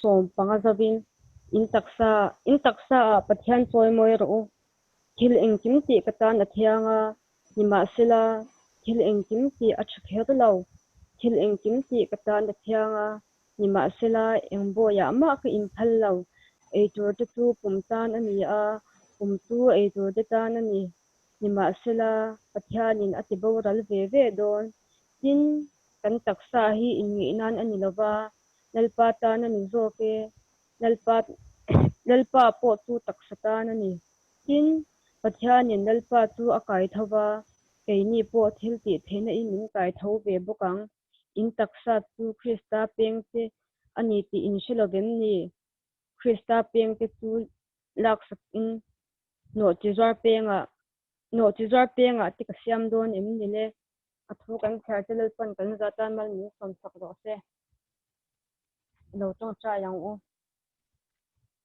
15 zauvin, In taksa, in taksaah Pathian chawimawi rawh u. Thil engkim tih ka tan a thiang a, nimahsela, thil engkim tih a tha kher lo. Thil engkim tih ka tan a thiang a, nimahsela, eng bawiah mah ka inphal lo. Eitur te chu pum tan a ni a, pum chu eitur te tan a ni. Nimahsela, Pathianin a ti boral ve ve dawn. Tin, kan taksa hi inngeih nan a ni lo va, Lalpa tan a ni zawk e, Lalpa Lalpa pawh chu taksa tan a ni. Tin, Pathianin Lalpa chu a kai tho va, keini pawh thil tih theihna in min kai tho ve bawk ang. In taksa chu Krista peng te a ni tih in hre lo vem ni? Krista peng te chu laksak in nawhchizuar pengah nawhchizuar pengah te ka siam dawn em ni le? A thu kan chhiar che Lalpan kan za tan mal min sawmsak rawh se. I lo tawngtai ang u.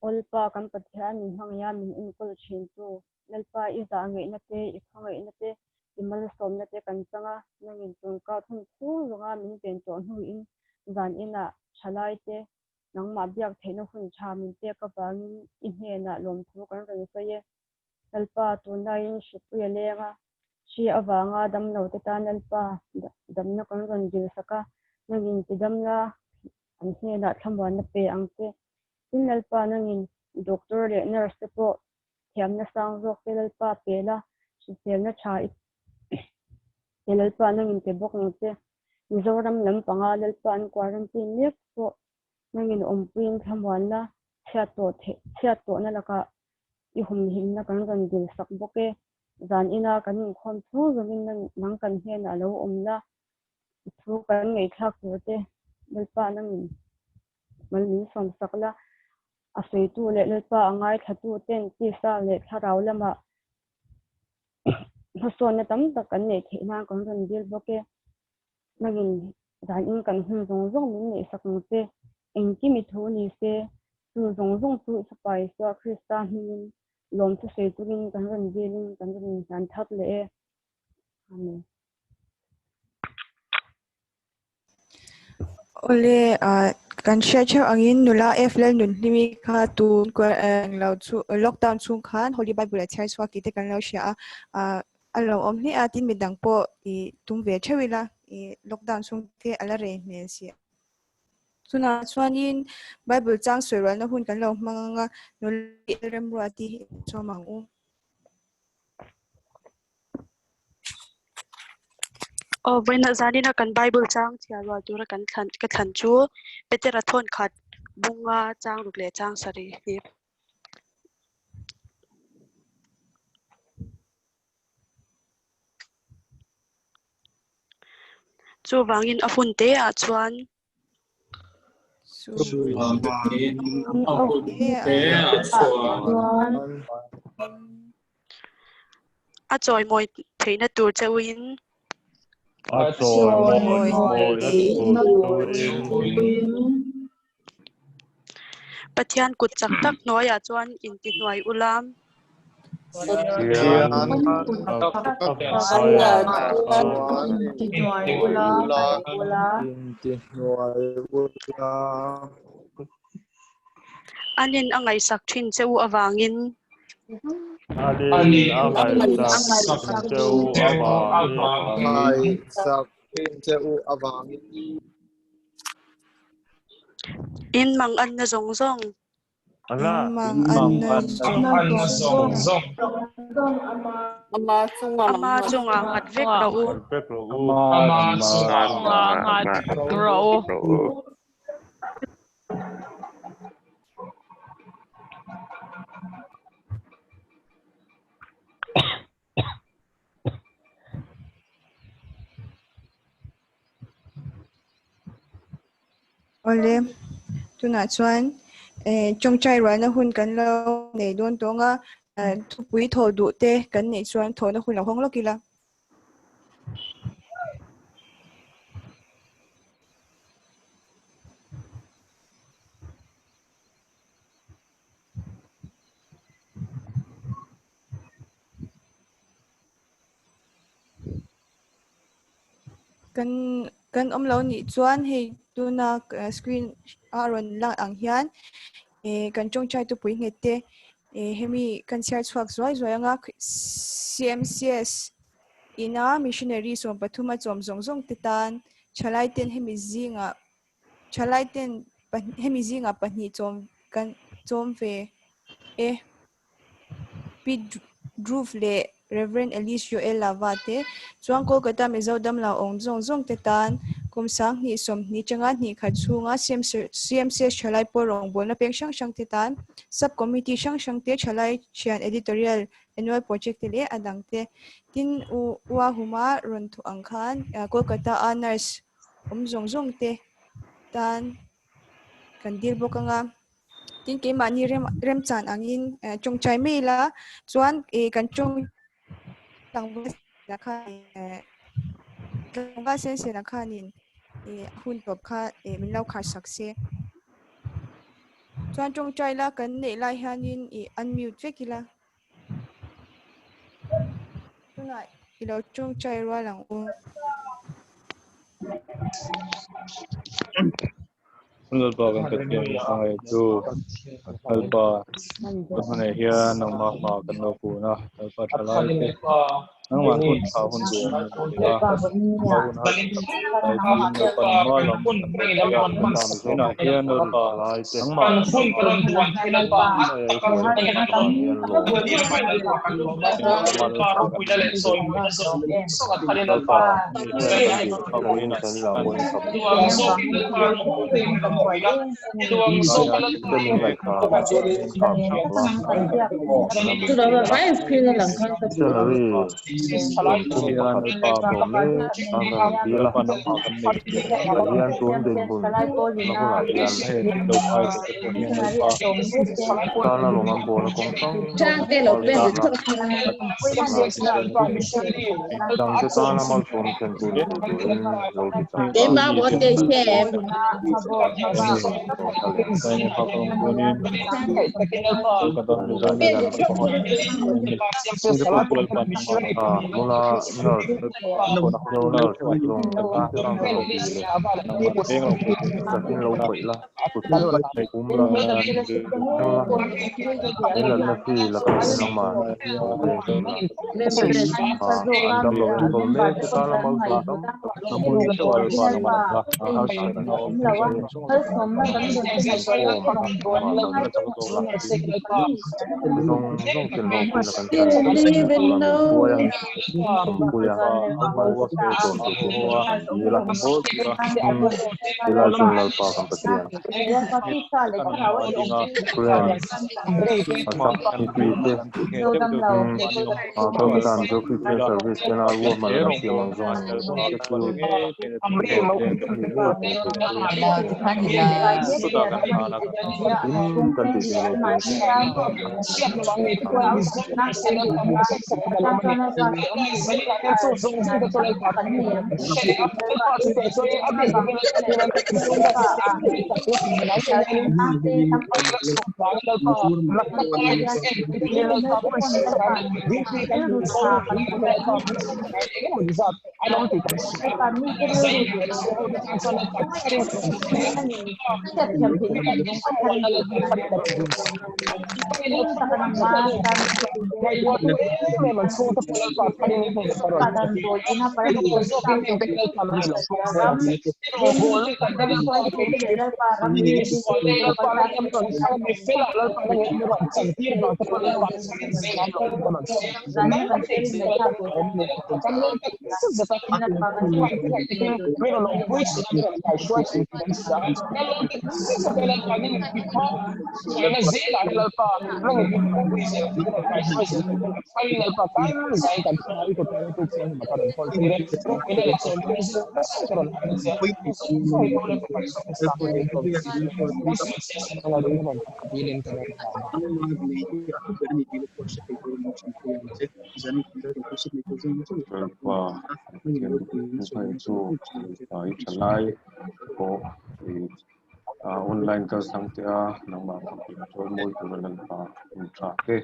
Awlpa kan Pathian min hmangaih a min enkawl thin tu Lalpa i zah ngeihna te, i khawngaihna te, i malsawmna te kan chang a, nangin tun kar hun chhung zawnga min ven tawh hnuin zan inah thalai te nangmah biak theihna hun tha min pek avangin i hnenah lawmthu kan rawn sawi e. Lalpa tunlaiin hripui a leng a, hri avanga damlo te tan Lalpa damna kan rawn dilsak a, nangin ti damna an hnenah thlamuanna pe ang che. Tin Lalpa nangin doctor leh nurse te pawh thiamna sang zawk te Lalpa pe la, hriselna tha i pe Lalpa nangin pe bawk ang che. Mizoram lampanga Lalpa an quarantine mek pawh nangin awmpuiin thlamuanna chhiat tawh theih chhiat tawhna lakah i humhimna kan rawn dil sak bawk e. Zan ina kan inkhawm chhung zawngin nang kan hnenah a lo awm la, i thu kan ngaihthlak tur te Lalpa nangin mal min sawm sak la. A sawitu leh Lalpa a ngaithlatu ten tisa leh thlarau lamah hmasawnna tam tak kan neih theih nan kan rawn dil bawk e. Nangin zanin kan hun zawng zawng min neihsak ang che. Engkim i thu ni se, chu zawng zawng chu i Fapa Isua Krista hmingin lawmthu sawi turin kan rawn dilin kan rawn inhlan thar leh e. Amen. Awle, kan hriat theuh angin nula F Lalnunhlimi kha tun englo chu lockdown chhung khan Holy Bible a chhiar chhuak tih te kan lo hria a, a lo awm hle a, tin midang pawh i tum ve theuh ila i lockdown chhung te a la rei hmel si a. Chunah chuanin Bible chang sawi rualna hun kan lo hmang ang a, nula Remruati hi sawm ang u. Aw vawiinah zanina kan Bible chang chhiar rual tura kan thlan ka thlan chu Petera thawn khat bunga chang ruk leh chang sarih hi. Chuvangin a hun te ah chuan A chawimawi theihna tur che uin. Pathian kut chak tak hnuaiah chuan intihnuai ula. Anin a ngaihsak thin che u avangin. In mang anna zawng zawng. Ama chungah nghat vek rawh u. Awle, tunah chuan eh tawngtai rualna hun kan lo nei dawn tawng a, thupui thawh duh te kan neih chuan thawhna hun lo hawng lawk ila. Kan kan awm lo nih chuan hei Tuna screen a rawn lang ang hian kan tawngtai tupui nghet te hemi kan chhiar chhuak zuai zuai anga CMCS ina missionary 13 a chawm zawng zawng te tan thalai ten hemi zingah thalai ten hemi zingah pahnih chawm kan chawm ve e. Pi Dhruv leh Rev. Alice Joel Lava te chuan Kolkata Mizo damlo awm zawng zawng te tan kum 2020 tanga hnih khat chhunga CMCS thalai pawl rawngbawlna peng hrang hrang te tan Sub Committee hrang hrang te thalai thian Editorial Annual Project te leh a dang te tin U Uahuma rawn thawh ang khan Kolkata a nurse awm zawng zawng te tan kan dil bawk anga. Tin keimahni rem remchan angin tawngtai mai ila chuan ih kan tawng tlangval khan tlangval sen sena khanin ih hun tawp kha ih min lo khar sak se. Chuan tawngtai la kan neih lai hianin ih unmute vek ila. Tunah i lo tawngtai rual ang u. Lalpa kan Pathian i hmangaih chu Lalpa ka hmangaih hian nangmah hma kan lo kun a, Lalpa tha lai te nangmah hun tha hun duh awm na ni a, nangmah hun harsa tak lai tiin Lalpa nangmah lam kan lo hawi a, tunah hian Lalpa nangmah Lalpa Online kaltlang te a nangmah khatin chawi mawi tura Lalpa hun tha te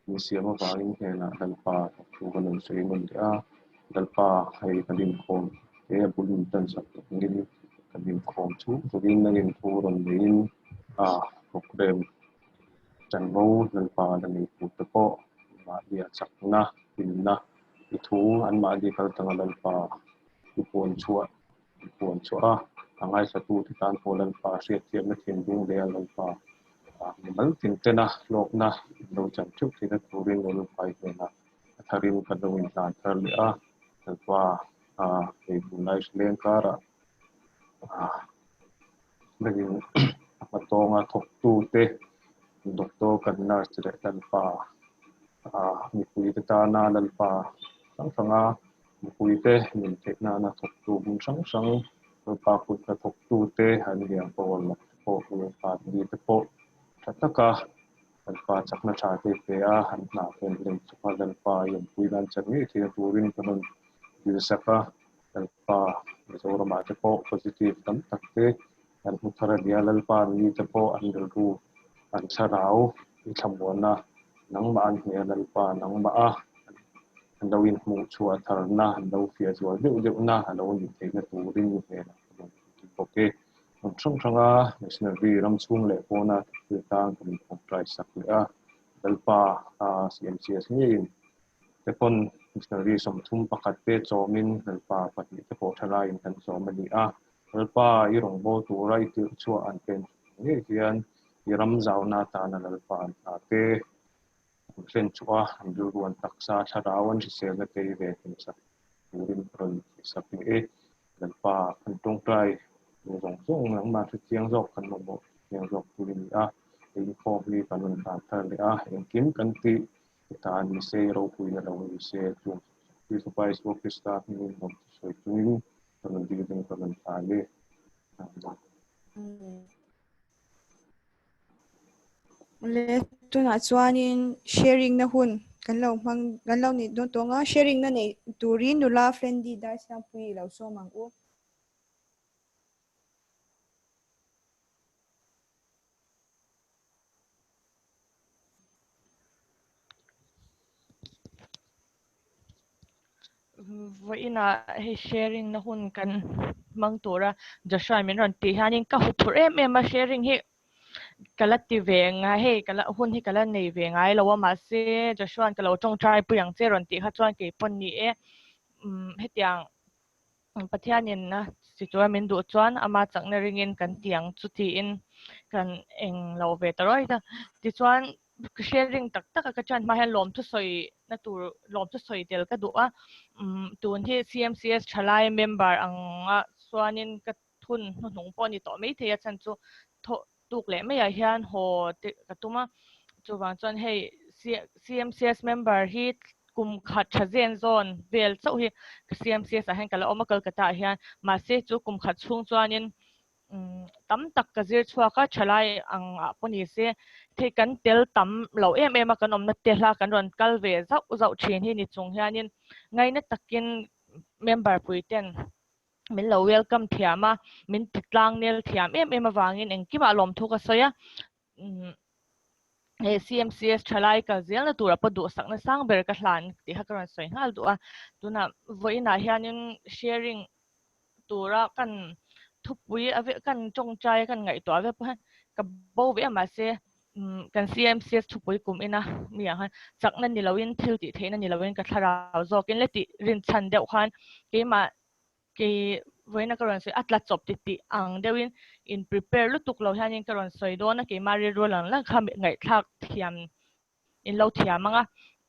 min siam avangin hnenah Lalpa thu kan rawn sawi nawn leh a, Lalpa hei kan inkhawm te a bul min tan sak tak angin. Kan inkhawm chhung turin nangin thu rawn neiin a programme chanvo Lalpa la nei tur te pawh mahnia chakna, hlimna i thu anmahni kal tanga Lalpa i puan chhuah i puan chhuah a, a ngaithla te tan pawh Lalpa hriatthiamna thinlung leh a Lalpa mimal tin tena hlawkna lo chan theuh theihna turin Lalpa i hnenah a tharin kan lo inhlan thar leh a, Lalpa hei tunlai hrileng karah nangin a hmatawnga thawktute doctor kan nurse leh Lalpa mipuite tana Lalpa hrang hranga mipuite min theih nana thawktu hmun hrang hrang Lalpa kut hna thawktute an liam pawh pawh Lalpa mite pawh tha taka Lalpa chakna tha te pe a, an hna ten hlen chawp a, Lalpa i awmpui nan chan ngei theihna turin kan rawn dilsak a, Lalpa Mizoramah te pawh positive tam tak te an hmu thar a nia, Lalpa an mi te pawh an rilru an thlarau i thlamuana nangmah an hne a, Lalpa nangmah a an lo inhmuh chhuah tharna an lo fiah zual deuh deuhna a lo nih theihna turin i hnenah ka rawn ti bawk e. Hnam hrang hranga missionary ram chhung leh pawna thil tan kan inthawngtai sak leh a, Lalpa CMCS ngeiin te pawn missionary 31 te chawmin Lalpa pahnih te pawh thalaiin kan chawm a ni a. Lalpa i rawngbâwl tura i tirh chhuah an pen ngei hian i ram zauna atana Lalpa an hna te an hlen chhuah a, an rilru an taksa thlarau an hriselna te i ve hlimsak turin rawn tihsak leh e. Lalpa kan tawngtai tur zawng zawng nangmah hre chiang zawk kan mamawh chiang zawk tur i ni a, inkhawm hi kan rawn hlan thar leh a, engkim kan tih tan ni se ropuina lo ni se chung Krista Isua Krista hmingin lawm chu sawi chungin ka rawn dil in ka rawn hlan e. Amen. Le tunah chuanin sharing na hun kan lo hmang kan lo nei dawn tawng a, sharing na nei turin nula Flendy Darsiangpuii lo sawm ang u. Vawiinah hei sharing na hun kan hmang tura Joshua min rawn tih hianin ka hu phurh em em a sharing hi ka la ti ve ngai hei ka la hun hi ka la nei ve ngai lo a mahse Joshua-an ka lo tawngtai pui ang che rawn tih kha chuan kei pawn ni e umm hetiang Pathianin a si tura min duh chuan ama chakna ringin kan ti ang chu tiin kan eng lo ve ta ruai ta. Tichuan sharing tak tak a ka chan hma hian lawmthu sawi na tur lawmthu sawi tel ka duh a. Umm tun hi CMCS thalai member anga chuanin ka thun hnuhnung pawh a ni tawh maithei a chhan chu thawh tuk leh maiah hian haw te ka tum a. Chuvang chuan hei CMCS member hi kum khat tha zen zawn vel chauh hi CMCS ah hian ka la awm a Kolkata ah hian. Mahse chu kum khat chhung chuanin tam tak ka zir chhuak a, thalai ang ah pawh ni se thei kan tel tam lo em em a kan awmna te hla kan rawn kal ve zauh zauh thin hi ni chung hianin ngaina takin member pui ten min lo welcome thiam a, min ti tlang nel thiam em em avangin engkimah lawmthu ka sawi a. He CMCS thalai kal zelna tura pawh duhsakna sang ber ka hlan tih kha ka rawn sawi nghal duh a. Tunah vawiinah hianin sharing tura kan thupui a kan tawngtai a kan ngaihtuah vek pawh hian ka bo ve a mahse kan CMCS thupui kum ina mi ang khan chakna ni loin thil tih theihna ni loin ka thlarau zawkin le tih rinchhan deuh khan keimah Kei vawiina ka rawn sawi a tla chawp ti tih ang deuhin in prepare lutuk lo hianin ka rawn sawi dawn a, keimah rilru lang lang kha ngaihthlak thiam in lo thiam ang a.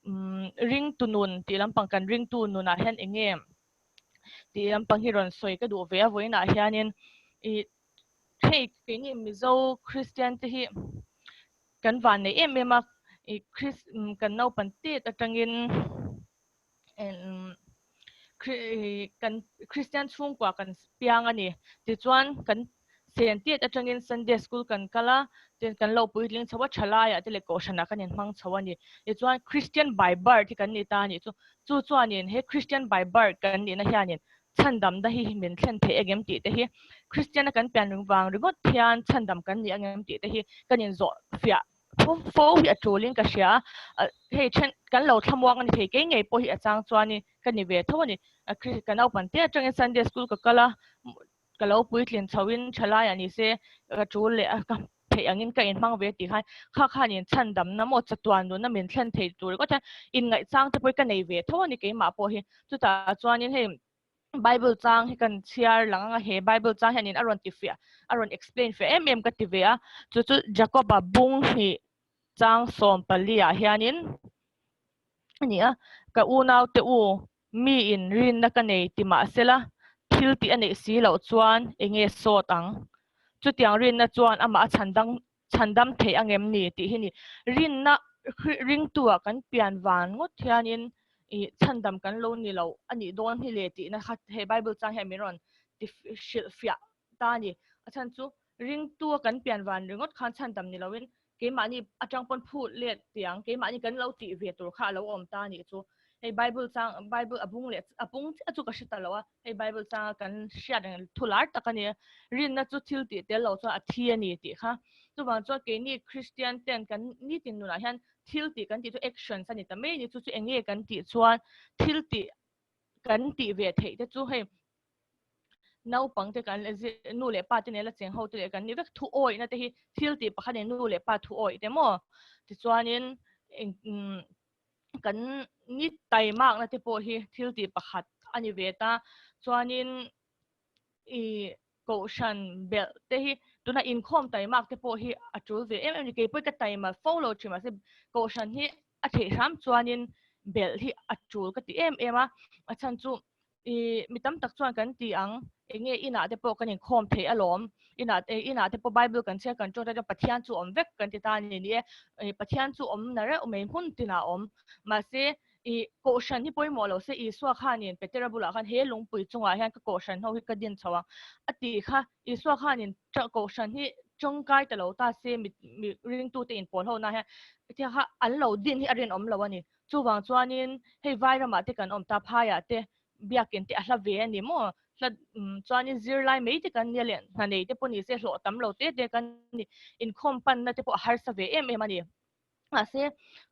Umm ringtu nun tih lampang kan ringtu nunah hian eng nge tih lampang hi rawn sawi ka duh ve a vawiinah hianin ih hei keini Mizo Kristian te hi kan vannei em em a, ih Kris kan naupang tet atangin kan Kristian chhungkua kan piang a ni. Tichuan kan sen tiat atangin Sunday school kan kal a, tin kan lo puitling chho a, thalaiah te leh kohhranah kan inhmang chho a ni. Tichuan Christian by birth hi kan ni ta a nih chu. Chu chuanin he Christian by birth kan nihna hianin chhandamna hi min thlen theih engem tih te hi Kristiana kan pian ring vang ringawt hian chhandam kan ni angem tih te hi kan inzawh fiah fo hi a tulin ka hria a, hei then kan lo thlamuang a ni thei kei ngei pawh hi a chang chuanin ka ni ve tho a ni. Ka naupang te atangin Sunday school ka kal a, ka lo puitlin chhoin thalaiah ni se ka tul leh a ka theih angin ka inhmang ve tih khan kha khanin chhandamna maw chatuan nunna min thlen thei tur ringawt hian inngaihchang te pawh hi ka nei ve tho a ni keimah pawh hi. Chutah chuanin hei Bible chang hi kan chhiar lang anga he Bible chang hianin a rawn ti fiah a rawn explain fiah em em ka ti ve a chu chu Jacob-a bung hnih chang 14 ah hianin a ni a ka unaute u mi in rinna ka nei ti mahsela thil tih a neih si loh chuan enge sawt ang chutiang rinna chuan amah a chhandang chhandam theih angem ni tih hi ni rinna ringtu ah kan pian van ngawt hianin ih chhandam kan lo ni lo a nih dawn hi le tihna kha he Bible chang hian min rawn ti hrilh fiah ta a ni a chhan chu ringtu a kan pian van ringawt khan chhandam ni loin keimahni atang pawn phut let tiang keimahni kan lo tih ve tur kha a lo awm ta a nih chu hei Bible chang Bible a bung leh a pung chiah chu ka hre ta lo a hei Bible changa kan hriat reng thu lar tak a ni rinna chu thil tih tel lo chuan a thi a ni tih kha chuvang chuan keini Christian ten kan nitin nunah hian thil tih kan tih chu actions a ni ta mai ni chu chu eng nge kan tih chuan thil tih kan tih ve theih te chu hei naupang te kan nu leh pa te nen la cheng ho te leh kan ni vek thu awihna te hi thil tih pakhat in nu leh pa thu awih te maw tichuanin kan ni taimakna te pawh hi thil tih pakhat a ni ve ta chuanin i kohhran belh te hi tuna inkhawm taimak te pawh hi a tul ve em em ni keipawh ka taima fo lo thin mahse kohhran hi a theih hram chuanin belh hi a tul ka ti em em a a chhan chu i mi tam tak chuan kan ti ang enge inah te pawh kan inkhawm theih alawm inah te inah te pawh bible kan chhiar kan tawngtai chuan Pathian chu awm vek kan ti ta a ni ni e Pathian chu awm na reuh mai hmun tinah awm mahse i kohhran hi pawimawh lo se Isua khanin Petera bulah khan he lungpui chungah hian ka kohhran ho hi ka din chho ang a tih kha Isua khanin kohhran hi tawngkai ta lo ta se mi mi ringtute inpawl ho na hian kha an lo din hi a rinawm lo a ni. Chuvang chuanin hei vai ramah te kan awm ta phaiah te biakin te a hla ve a ni maw? Hla chuanin zirlai mai te kan nia leh hna nei te pawh ni se hlawh tam lo te te kan ni. Inkhawm panna te pawh a harsa ve em em a ni. Mahse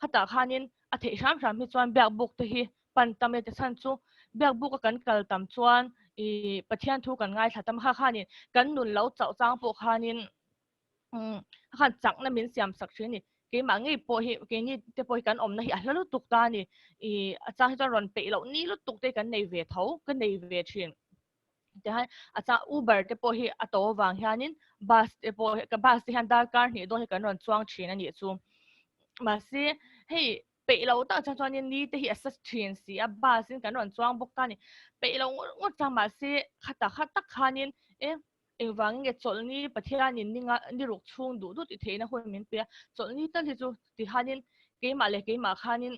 khatah khanin a theih hram hram hi chuan biak buk te hi pan tam e te chhan chu biak buk a kan kal tam chuan ih Pathian thu kan ngaithla tam kha khanin kan nun lo chauh chang pawh khanin a khan chakna min siam sak thin a ni keimah ngei pawh hi keini te pawh hi kan awmna hi a hla lutuk ta a ni ih a chang hi chuan rawn peih loh ni lutuk te kan nei ve tho ka nei ve thin tihian a chang uber te pawh hi a to avang hianin bus te pawh hi bus te hian darkar hnih dawn hi kan rawn chuang thin a nih chu mahse hei peih lo tak chuan chuanin ni te hi a sa thin si a bus in kan rawn chuang bawk ta a ni peih lo ngawt ngawt chuan mahse khata kha tak khanin e Engvangin nge chawlhni Pathianin ni nga ni ruk chhung duh duh tih theihna hun min pe a, chawlhni tal hi chu tihanin keimah leh keimah khanin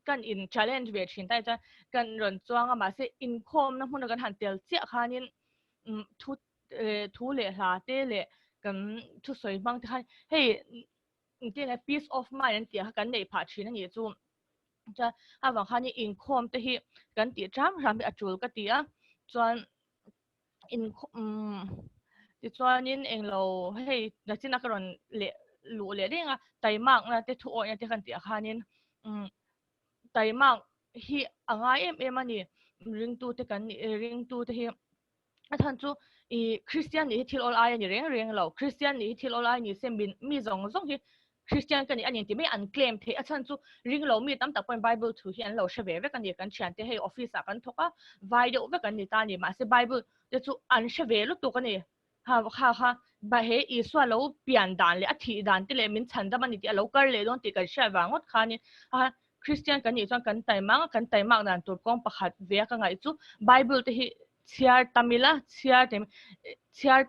kan in challenge ve thin ta chuan kan rawn chuang a mahse inkhawmna hmuna kan han tel chiah khanin thu thu leh hla te leh kan thusawi hmang te khan hei engtin peace of mind an tih ang kha kan neih phah thin a nih chu. Chuan avang khanin inkhawm te hi kan tih ram ram hi a tul ka ti a chuan in tichuanin englo hei nachina ka rawn leh luh leh reng a taimakna te thu awihna te kan tih ah khanin taimak hi a ngai em em a ni ringtu te kan nih ringtu te hi a chhan chu ih Christian nih hi thil awl ai a ni reng reng lo Christian nih hi thil awl ai ni se mi zawng zawng hi Christian ka nih a ni tih mai an claim theih a chhan chu ring lo mi tam tak pawhin Bible thu hi an lo hre ve vek a ni kan thiante hei office ah kan thawk a vai deuh vek an ni ta a ni mahse Bible te chu an hre ve lutuk a ni ha kha kha he Isua lo pian dan leh a thih dan te leh min chhan dam a ni tih a lo kar leh dawn tih kan hriat vang ngawt khanin a Christian kan nih chuan kan taima ang a kan taimak dan tur kawng pakhat ve a ka ngaih chu Bible te hi chhiar tam ila chhiar chhiar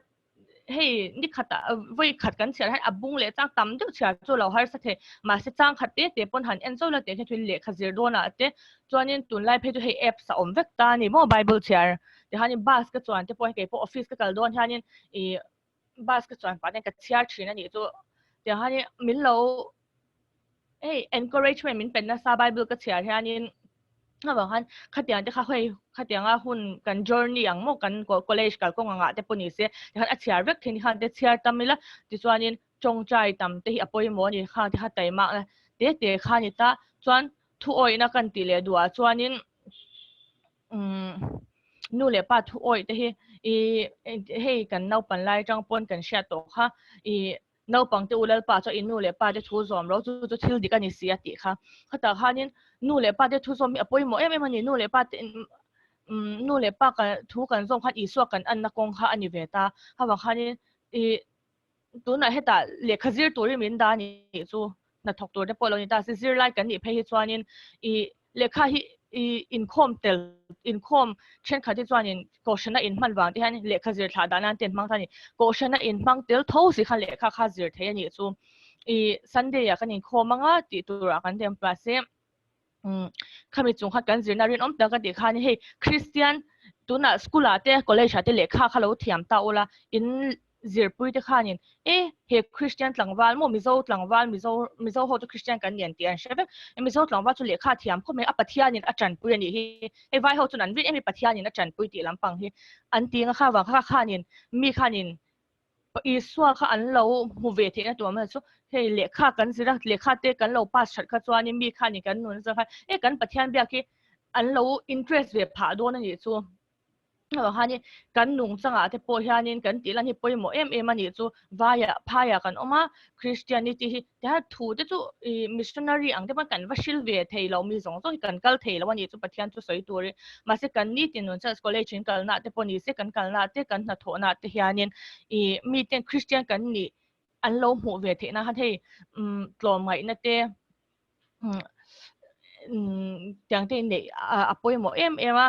hei ni khatah vawi khat kan chhiar hian a bung leh chang tam deuh chhiar chu lo harsa thei mahse chang khat te te pawn han en zauh la tih hian thil lehkha zir dawnah te chuanin tunlai phei chu hei apps a awm vek ta a ni maw bible chhiar tihianin bus ka chuan te pawh hei keipawh office ka kal dawn hianin ih bus ka chuan pah hian ka chhiar thin a nih chu tihianin min lo hei encouragement min pe nasa bible ka chhiar hianin avang khan khatiang te kha hei khatianga hun kan journey ang maw kan college kalkawng angah te pawh ni se tikhan a chhiar vek thin khan te chhiar tam ila tichuanin tawngtai tam te hi a pawimawh a ni khang te kha taimak na te te kha a ni ta chuan thu awihna kan tih leh duhah chuanin umm. Nu leh pa thu awih te hi i hei kan naupan lai atang pawn kan hriat tawh kha i naupang te u Lalpa chuan i nu leh pa te thu zawm ro chu chu thil dik a ni si a tih kha. Khatah khanin nu leh pa te thu zawm hi a pawimawh em em a ni. Nu leh pa te nu leh pa kan thu kan zawm khan Isua kan anna kawng kha a ni ve ta. Havang khanin i tunah hetah lehkha zir turin min dah a nih chu hnathawk tur te pawh lo ni ta se zirlai kan nih phei hi chuanin i lehkha hi i inkhawm tel inkhawm thenkhat hi chuanin kohhrana inhman vang te hian lehkha zir thlah dan nan te an hmang ta a ni kohhrana inhmang tel tho si khan lehkha kha zir thei a nih chu i Sunday ah kan inkhawm anga tih turah kan ti mahse khami chung khan kan zirna rinawm tak ka tih khan hei Christian tunah school ah te college ah te lehkha kha lo thiam ta ula in zirpui te khanin e he Christian tlangval maw Mizo tlangval Mizo Mizo ho chu Christian kan ni an tih an hre vek Mizo tlangval chu lehkha thiam khawp mai a Pathianin a tanpui a nih hi hei vai ho chuan an rin em hi Pathianin a tanpui tih lampang hi an ti anga kha vang kha khanin mi khanin Isua kha an lo hmu ve theihna tur awm chu hei lehkha kan zir a, lehkha te kan lo pass that kha chuanin mi khanin kan nun zawk khan e kan Pathian biak hi an lo interest ve phah dawn a nih chu. Hengah hianin kan nungchangah te pawh hianin kan tih lan hi pawimawh em em a nih chu. Vaiah phaiah kan awm a, Christianity hi tihian thu te chu ih missionary ang te pawn kan va hril ve thei lo mi zawng zawng hi kan kal thei lo a nih chu Pathian chu sawi turin. Mahse kan nitin nun chuan college in kalna te pawh ni se kan kalna te kan hnathawhna te hianin ih miten Christian kan nih an lo hmuh ve theih nan khan hei umm tlawmngaihna te umm tiang te inneih a pawimawh em em a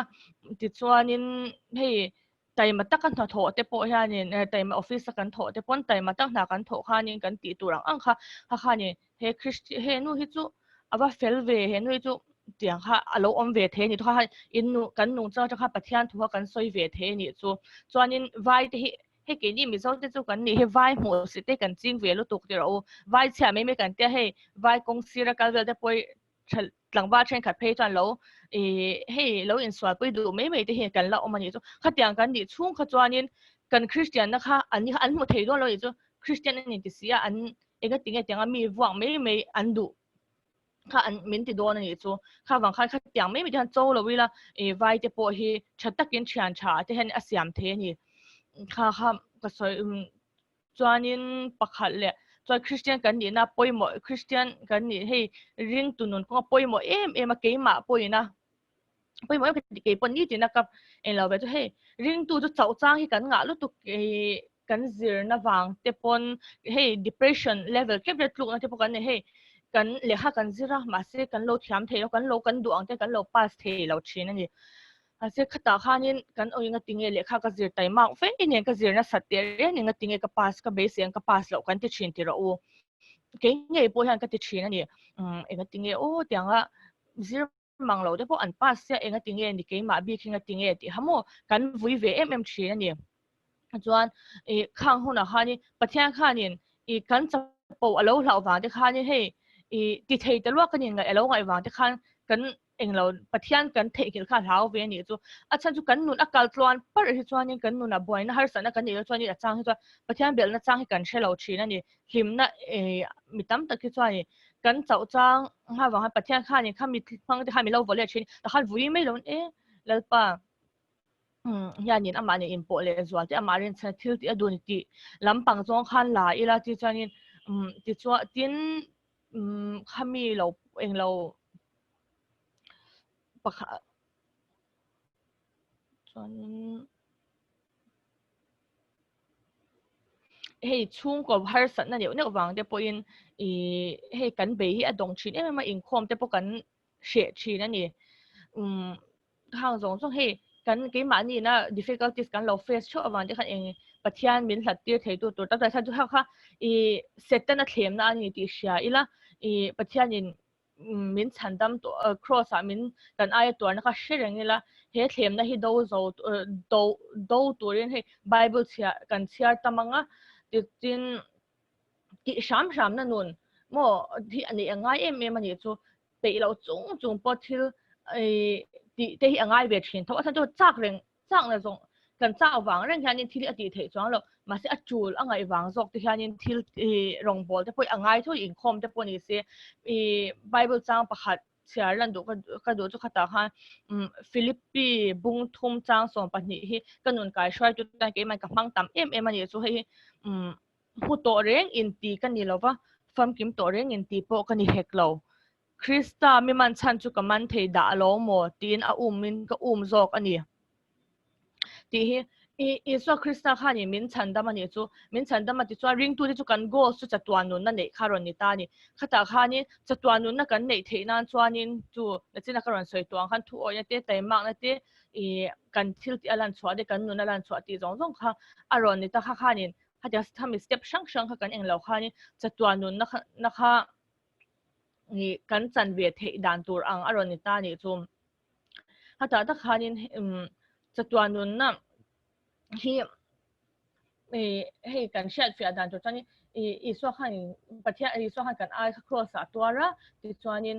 tichuanin hei Taima taka hnathawh te pawh hianin eh taima office a kan thawh te pawn taima tak hna kan thawh khanin kan tih tur ang ang kha kha khanin he Christi he nu hi chu a va fel ve he nu hi chu tiang kha a lo awm ve thei a ni kha khan in nu kan nungchang atang khan Pathian thu kha kan sawi ve thei a nih chu chuanin vai te hi hei keini Mizo te chu kan nih hi vai hmuh si te kan ching ve lutuk tih rawh u vai chhiah mai mai kan tia hei vai kawng sira kal vel te pawh tlangval thenkhat phei chuan lo ih hei lo insualpui duh mai mai te hi kan la awm a nih chu khatiang kan nih chhung kha chuanin kan Christian na kha an ni kha an hmu thei dawn lo a nih chu Christian a ni ti si a an enga tinge tianga mi vuak mai mai an duh kha an min ti dawn a nih chu kha vang khan khatiang mai mai te hian cho lo ila ih vai te pawh hi tha takin thian tha te hian a siam thei a ni kha kha ka sawi Chuanin pakhat leh chuan Christian kan nihna pawimawh Christian kan nih hei ringtu nun kawnga pawimawh em em a keimah pawhin a pawimawh em em kei pawh nitin a ka englo ve chu hei ringtu chu chauh chang hi kan ngah lutuk ih kan zirna vang te pawn hei depression level tlem tlem tlukna te pawh kan nei hei kan lehkha kan zir a mahse kan lo thiam thei lo kan lo kan duh ang te kan lo pass thei lo thin a ni. Mahse khatah khanin kan awih nga tinge lehkha ka zir taimak fe nen ka zir nasat teh reng eng nga tinge ka pass ka beisei ang ka pass loh kan ti thin ti rawh u. Kei ngei pawh hian ka ti thin a ni. Umm enga tinge aw tianga zir mang lo te pawh an pass sia enga tinge ni keimah bik hi nga tinge tih ha maw kan vui ve em em thin a ni. Chuan ih khang hunah khanin Pathian khanin ih kan chapo a lo hlauh vang te khanin hei ih ti thei ta luak ka ni ngaih a lo ngaih vang te khan kan englo Pathian kan theihnghilh kha a hlau ve a nih chu. A chhan chu kan nun a kal tluan parh hi chuanin kan nunah buaina harsatna kan neih loh chuanin a chang hi chuan Pathian belhna chang hi kan hre lo thin a ni. Hlimna eh mi tam tak hi chuanin kan chauh chang nghal vang khan Pathian khanin kha mi hmang te khan min lo vaw leh thin tah khan vui mai lo e Lalpa hianin amah nen inpawh leh zual te amah rinchhan thil tih a dun tih lampang zawng khan la ila ti chuanin tichuan tin khami lo englo pakhat chuanin hei chhungkaw harsatna neuh neuh vang te pawhin ih hei kan bei hi a dawng thin em em a inkhawm te pawh kan hreh thin a ni umm hang zawng zawng hei kan keimahni ina difficulties kan lo face theuh avang te khan eng Pathian min hlat tir thei tu tur tak tak kha chu kha ih Satan a thlemna a ni tih hria ila ih Pathianin min chhandam tawh cross ah min kan aia tuarna kha hre reng ila he thlemna hi do zo do do turin hei bible chhiar kan chhiar tam anga tin tih hram hram na nun maw hi a neih a ngai em em a nih chu peih loh chung chung pawh thil tih te hi a ngai ve thin tho a chhan chu chak reng chak na zawng kan chak vang reng hianin thil hi a tih theih chuang lo mahse a tul a ngaih vang zawk te hianin thil ih rawngbawl te pawh hi a ngai tho inkhawm te pawh ni se ih bible chang pakhat. chhiar lan duh ka duh chu khatah khan Philippi bung thum chang 12 hi ka nun kai hruai tu tan keimah ka hmang tam em em a ni chu hei hi hmu tawh reng in ti ka ni lova famkim tawh reng in ti pawh ka ni hek lo. Krista mi man chhan chu ka man thei dah lo maw tiin a um in ka um zawk a ni. Tih hi i Isua Krista khanin min chhandam a nih chu. Min chhandam a ti chuan ringtute chu kan goals chu chatuan nunna neih kha rawn ni ta a ni. Khatah khanin chatuan nunna kan neih theih nan chuanin chu nachina ka rawn sawi tawh ang khan thu awihna te, taimakna te, i kan thil tih a lan chhuah te, kan nun a lan chhuah tih zawng zawng kha a rawn ni ta kha khanin khatiang khami step hrang hrang kha kan englo khanin chatuan nunna kha na kha i kan chan ve theih dan tur ang a rawn ni ta a nih chu. Khatah tak khanin chatuan nunna hi hei kan hriat fiah dan tur chuanin Isua khanin Pathian Isua khan kan ai kha cross ah a tuar a tichuanin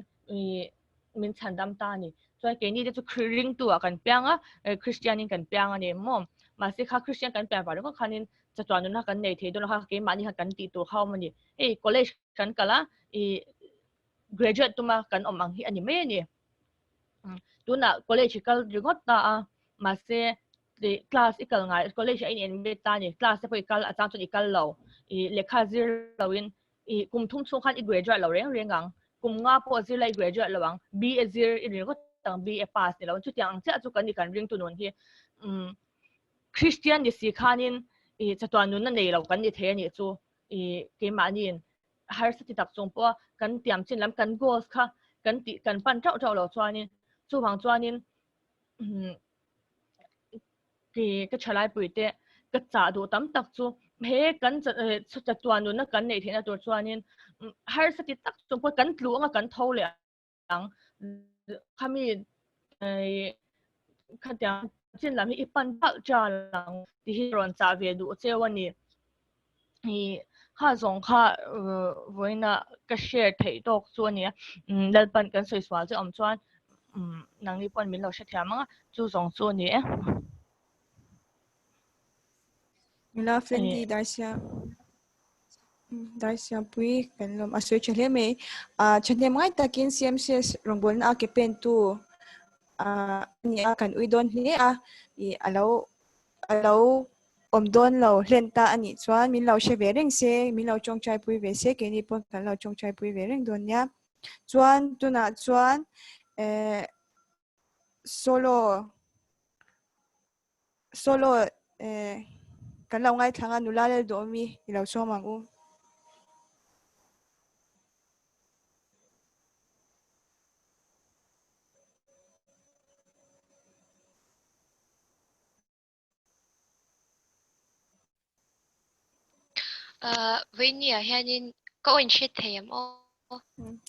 min chhandam ta a ni. Chuan keini te chu ringtu ah kan piang a, Christian in kan piang a ni maw. Mahse kha Christian kan pian vang ringawt khanin chatuan nunna kan nei thei dawn lo kha keimahni khan kan tih tur kha a awm a ni. Hei college kan kal a, graduate tuma kan awm ang hi a ni mai a ni. Tunah college i kal ringawt ta a, mahse class i kal ngai college a in admit ta a ni, class te pawh i kal a chang chuan i kal lo, i lehkha zir lo in i kum thum chhung khan i graduate lo reng reng ang, kum nga pawh zir la i graduate lo ang, BA zir i ringawt ang BA pass ni lo, chutiang ang chiah chu kan ni kan ringtu nun hi umm Christian ni si khanin i chatuan nunna nei lo kan ni thei a nih chu i keimahniin harsa ti tak chung pawha kan tiam chin lam kan goals kha kan tih kan pan tauh tauh loh chuanin chuvang chuanin ki ka thalai pui te ka chah duh tam tak chu he kan chatuan nunna kan neih theihna tur chuanin harsa ti tak chung pawh kan tlu anga kan tho leh ang khami khatiang chin lam hi i pan palh chal ang ti hi rawn chah ve duh cheu a ni. I kha zawng kha vawiina ka share theih tawk chu a nia. Lalpan kan sawi sual che awm chuan nangni pawn min lo hrethiam ang a, chu zawng chu a ni e. Nula Flendi Darsia Darsia pui kan lawm a sawi tha hle mai. Ah thahnem ngai takin CMCS rawngbawlna a ke pen tu ah a ni a kan ui dawn hle a ih a lo a lo awm dawn lo hlen ta a nih chuan min lo hre ve reng se min lo tawngtai pui ve se keini pawh kan lo tawngtai pui ve reng dawn nia. Chuan tunah chuan eh solo Solo eh kan lo ngaithla nga nula lel duh awmi i lo sawm ang u. Uh, Vainia hianin ka awin hre thei am aw.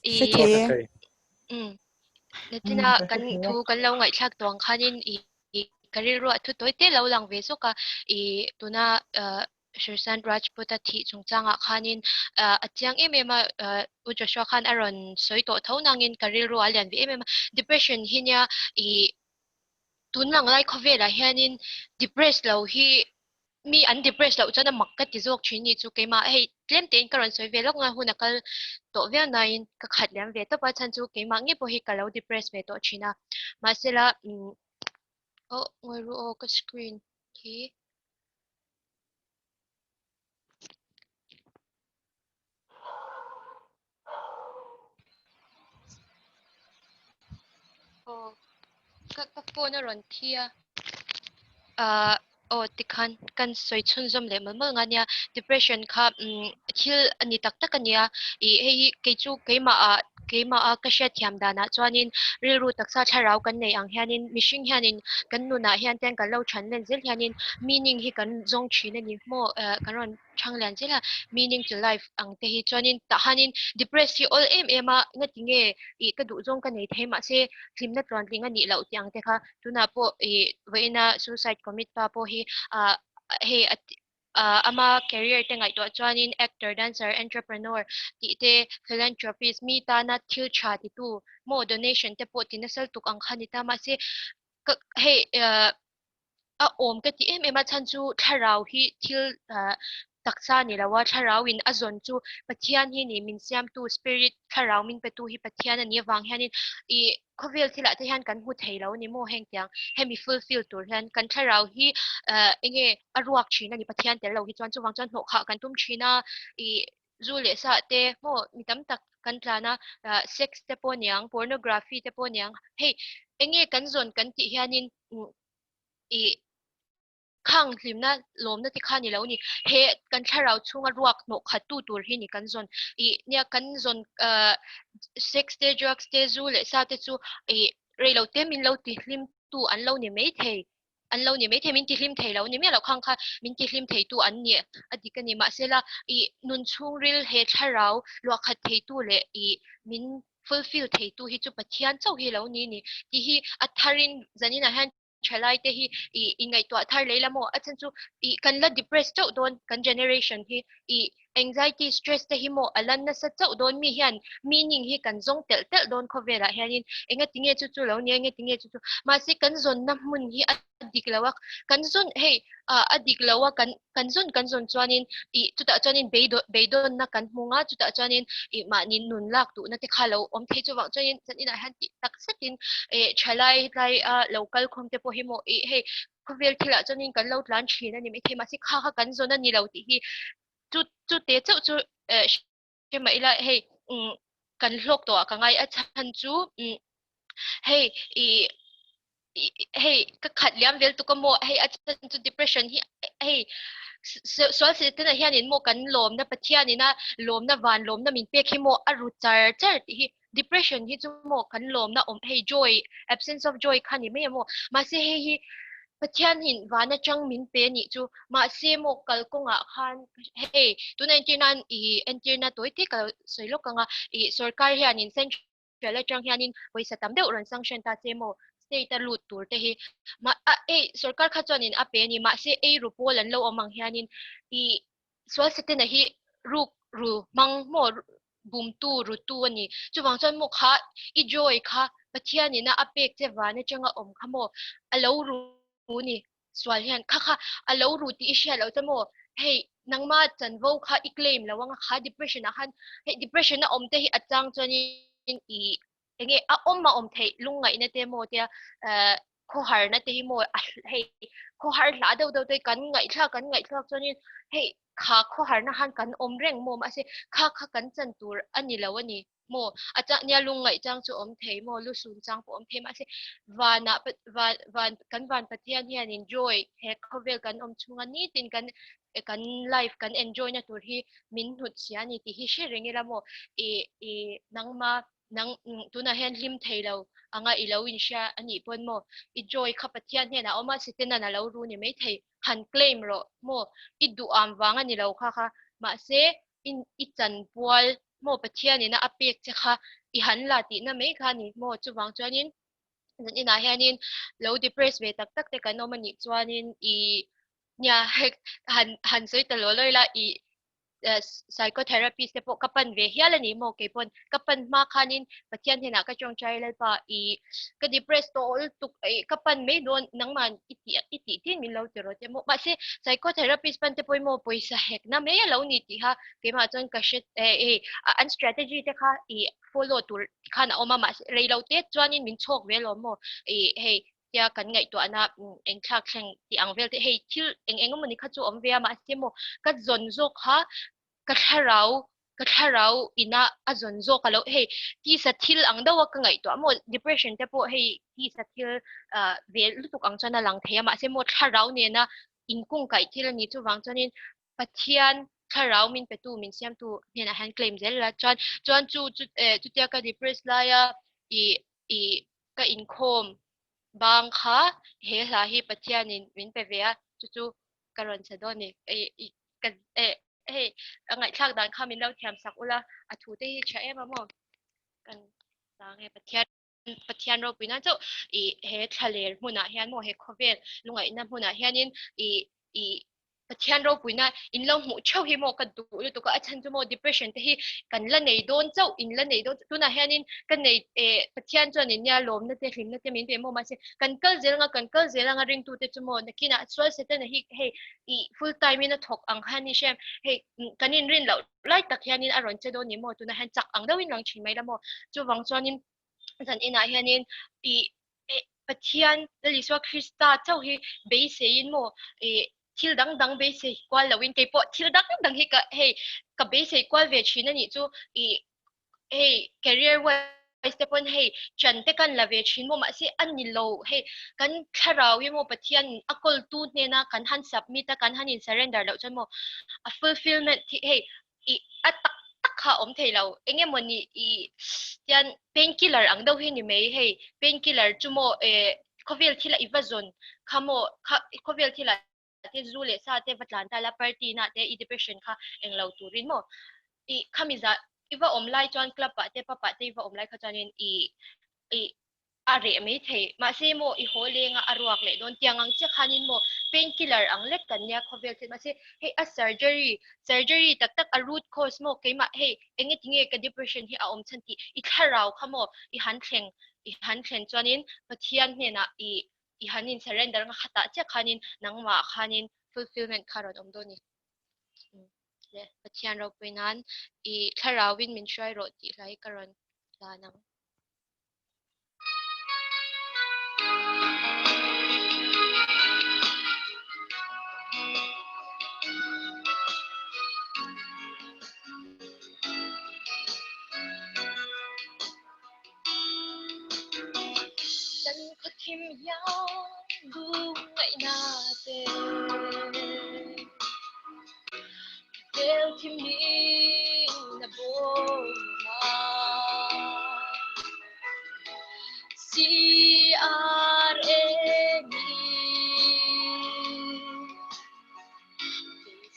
I Hre thei e. Mm. Natina kan thu kan lo ngaihthlak tuang khanin i ka rilruah thu tawi te lo lang ve zawk a i tuna uh, Sushant Rajput a thih chungchangah khanin uh, a chiang em em a uh, U Joshua khan a rawn sawi tawh tho nangin ka rilru a lian ve em em a depression hi nia i tun lang lai khawvelah hianin depress lo hi mi an depress loh chuan a mak ka ti zawk thin ni chu keimah hei tlem tein ka rawn sawi ve lawk nga hun a kal tawh viau nain ka khat liam ve tawp a chhan chu keimah nge pawh hi ka lo depress ve tawh thin a mahsela umm oh ngawi ru aw ka screen khi Aw ka ka phone a rawn thi a ah aw tikhan kan sawi chhunzawm leh mawlh mawlh nga nia depression kha umm thil a ni tak tak a nia ih hei hi kei chu keimah ah keimah a ka hriatthiam danah chuanin rilru taksa thlarau kan nei ang hianin mihring hianin kan nunah hian ten kan lo than len zel hianin meaning hi kan zawng thin a ni maw eh kan rawn chhang lian zel a meaning to life ang te hi chuanin tah hanin depress hi awl em em a ngati nge ih ka duh zawng ka nei thei mahse hlimna tluantling a nih loh tih ang te kha tunah pawh ih vawiina suicide commit pa pawh hi ah hei a ah ama career te ngaihtuah chuanin actor dancer entrepreneur tih te philanthropist mi tana thil tha titu maw donation te pawh ti nasal tuk ang kha ni ta mahse ka hei ah a awm ka ti em em a chhan chu thlarau hi thil ah. taksa ni lo a, thlarau in a zawn chu Pathian hi ni min siamtu spirit thlarau min petu hi Pathian a nih avang hianin ih khawvel thilah te hian kan hmu thei lo a ni maw heng tiang hemi fulfill tur hian kan thlarau hi eh enge a ruak thin a ni Pathian tel lo hi chuan chuvang chuan hnawh khah kan tum thin a ih zu leh sa te maw mi tam tak kan tlan a ah sex te pawh aniang pornography te pawh aniang hei enge kan zawn kan tih hianin ih Khang hlimna lawmna te kha ni lo ni. He kan thlarau chhunga ruak hnawh khat tu tur hi ni kan zawn. Ih nia kan zawn ah sex te drugs te zu leh sa te chu ih rei lo te min lo ti hlim tu an lo ni mai thei. An lo ni mai thei min ti hlim thei lo ni miah loh khang kha min ti hlim thei tu an ni a dik a ni. Mahsela ih nun chhungril he thlarau luah khat thei tu leh ih min fulfill thei tu hi chu Pathian chauh hi lo ni ni tih hi a tharin zaninah hian thalai te hi ih ingaihtuah thar lei la maw a chhan chu ih kan la depress chauh dawn kan generation hi ih anxiety stress te hi maw a lan nasa chauh dawn mi hian meaning hi kan zawng telh telh dawn khawvelah hianin enga tinge chu chu lo nia enga tinge chu chu mahse kan zawnna hmun hi a dik lo a kan zawn hei ah a dik lo a kan kan zawn kan zawn chuanin ih chutah chuanin beidawnna kan hmung a chutah chuanin ih mahni nun lak duhna te kha lo awm thei chuvang chuanin zan inah hian tih tak zetin eh thalai hetlai a lo kal khawm te pawh hi maw ih hei khawvel thilah chuanin kan lo tlan thin a ni maithei mahse kha kha kan zawn a ni lo tih hi chu chu te chauh chu eh hre mah ila hei umm kan hlawk tawh ah ka ngai a chhan chu umm hei ih hei ka khat liam vel tuk a maw hei a chhan chu depression hi hei sual sehten ah hianin maw kan lawmna Pathianin a lawmna van lawmna min pek hi maw a ru char char tih hi depression hi chu maw kan lawmna awm hei joy absence of joy kha ni mai a maw mahse hei hi Pathianin van atang min pe nih chu mahse maw kalkawngah khan hei tuna entir nan ih entirna tawi te ka sawi lawk ang a ih sorkar hianin central atang hianin pawisa tam deuh rawn sanction ta che maw state a lut tur te hi mah a hei sorkar kha chuanin a pe a ni mahse ei ru pawl an lo awm ang hianin ih sual setena hi ruk ru hmang maw bumtu rutu a ni. Chuvang chuan maw kha i joy kha Pathianina a pek che van atanga awm kha maw a lo ru ni sual hian kha kha a lo ru tih i hriat loh che maw hei nangma chanvo kha i claim lo anga kha depression ah khan hei depression a awm te hi a chang chuanin i enge a awm a awm theih lungngaihna te maw tia khawharna te hi maw hei khawhar hla deuh deuh te kan ngaihthlak kan ngaihthlak chuanin hei kha khawharna khan kan awm reng maw mahse kha kha kan chan tur a ni lo a ni maw a chang nia lungngaih chang chu awm thei maw lusun chang pawh awm thei mahse vanah van van kan van Pathian hianin joy he khawvel kan awm chhunga nitin kan kan life kan enjoy na tur hi min hnut sia a ni tih hi hre reng ila maw i i nangma nang tunah hian hlim thei lo anga i lo inhria a nih pawn maw i joy kha Pathian hnenah a awm a Satan-a'n a lo ru ni maithei han claim rawh maw i duham vang a ni lo kha kha mahse i i chanpual maw Pathianin a pek che kha i han la tihna mai kha a ni maw chuvang chuanin zan inah hianin lo depress ve tak tak te kan awm a nih chuanin i nia han han sawi ta law law ila i psychotherapist te pawh ka pan ve hial a ni maw kei pawn ka pan hma khanin Pathian hnenah ka tawngtai Lalpa i ka depress tawh lutuk i ka pan mai dawn nangman i tih i tih tin min lo ti rawh te maw mahse psychotherapist pan te pawh maw pawisa hek na mai a lo ni tih kha keimah chuan ka hre eh an strategy te kha i follow tur khan a awm a mahse rei lo te chuanin min chhawk ve alawm maw i hei tia kan ngaihtuahna eng thlak thleng tih ang vel te hei thil eng eng emawni kha chu awm ve a mahse maw ka zawn zawk kha ka thlarau ka thlarau ina a zawn zawk a lo hei tisa thil ang deuh a ka ngaihtuah maw depression te pawh hei tisa thil ah ve lutuk ang chuan a lang thei a mahse maw thlarau nena inkungkaih thil a ni chuvang chuanin Pathian thlarau min petu min siamtu hnenah hian claim zel la chuan chuan chu chu eh chutia ka depress laia ih ih ka inkhawm bang kha he hla hi Pathianin min pe ve a chu chu ka rawn chhe dawn ni ih ka eh hei a ngaihthlak dan kha min lo thiam sak ula a thu te hi tha em a maw kan chang e Pathian Pathian ropui nan chauh ih he thlaler hmunah hian maw he khawvel lungaihna hmunah hianin ih ih. Pathian ropuina in lo hmuh theuh hi maw ka duh lutuk a, a chhan chu maw depression te hi kan la nei dawn chauh, in la nei dawn tunah hianin ka nei eh Pathian chuan in nia lawmna te hlimna te min pe maw mahse kan kal zel anga kan kal zel anga ringtu te chu maw nakinah sual Setana hi hei ih full time in a thawk ang khan ni hrem hei kan in rin loh lai tak hianin a rawn che dawn ni maw tunah hian chak ang deuhin lang thin mai la maw chuvang chuanin zan inah hianin ih eh Pathian Lal Isua Krista chauh hi beiseiin maw ih thil dang dang beisei kual loin keipawh thil dang dang hi ka hei ka beisei kual ve thin a nih chu ih hei career wise te pawn hei chan te kan la ve thin maw mahse a ni lo hei kan thlarau hi maw Pathian a kawltu hnena kan han submit a kan han in surrender loh chuan maw a fulfillment hi hei i a tak tak kha awm thei lo eng emaw ni i tian pain killer ang deuh hi ni mai hei pain killer chu maw eh khawvel thil a i va zawn kha maw kha khawvel thil ah te zu leh sa te va tlan ta la party na te i depression kha eng lo turin maw i khami za i va awm lai chuan club ah te pub ah te i va awm lai kha chuanin i i a reh mai thei. Mahse maw i haw lenga a ruak leh dawn tiang ang chiah khanin maw pain killer ang lek kan nia khawvel thil mahse hei a surgery surgery tak tak a root cause maw keimah hei enge tinge ka depression hi a awm chhan tih i thlarau kha maw i han thleng i han thlen chuanin Pathian hnenah i i han in surrender anga khatah chiah khanin nangmah khanin fulfillment kha rawn awm dawn ni. Le Pathian ropui nan i thlarauin min hruai rawh tih hlai ka rawn hlan ang. Zan khuathim iang lungngaihna te Tel thimi na bawma C-R-A ni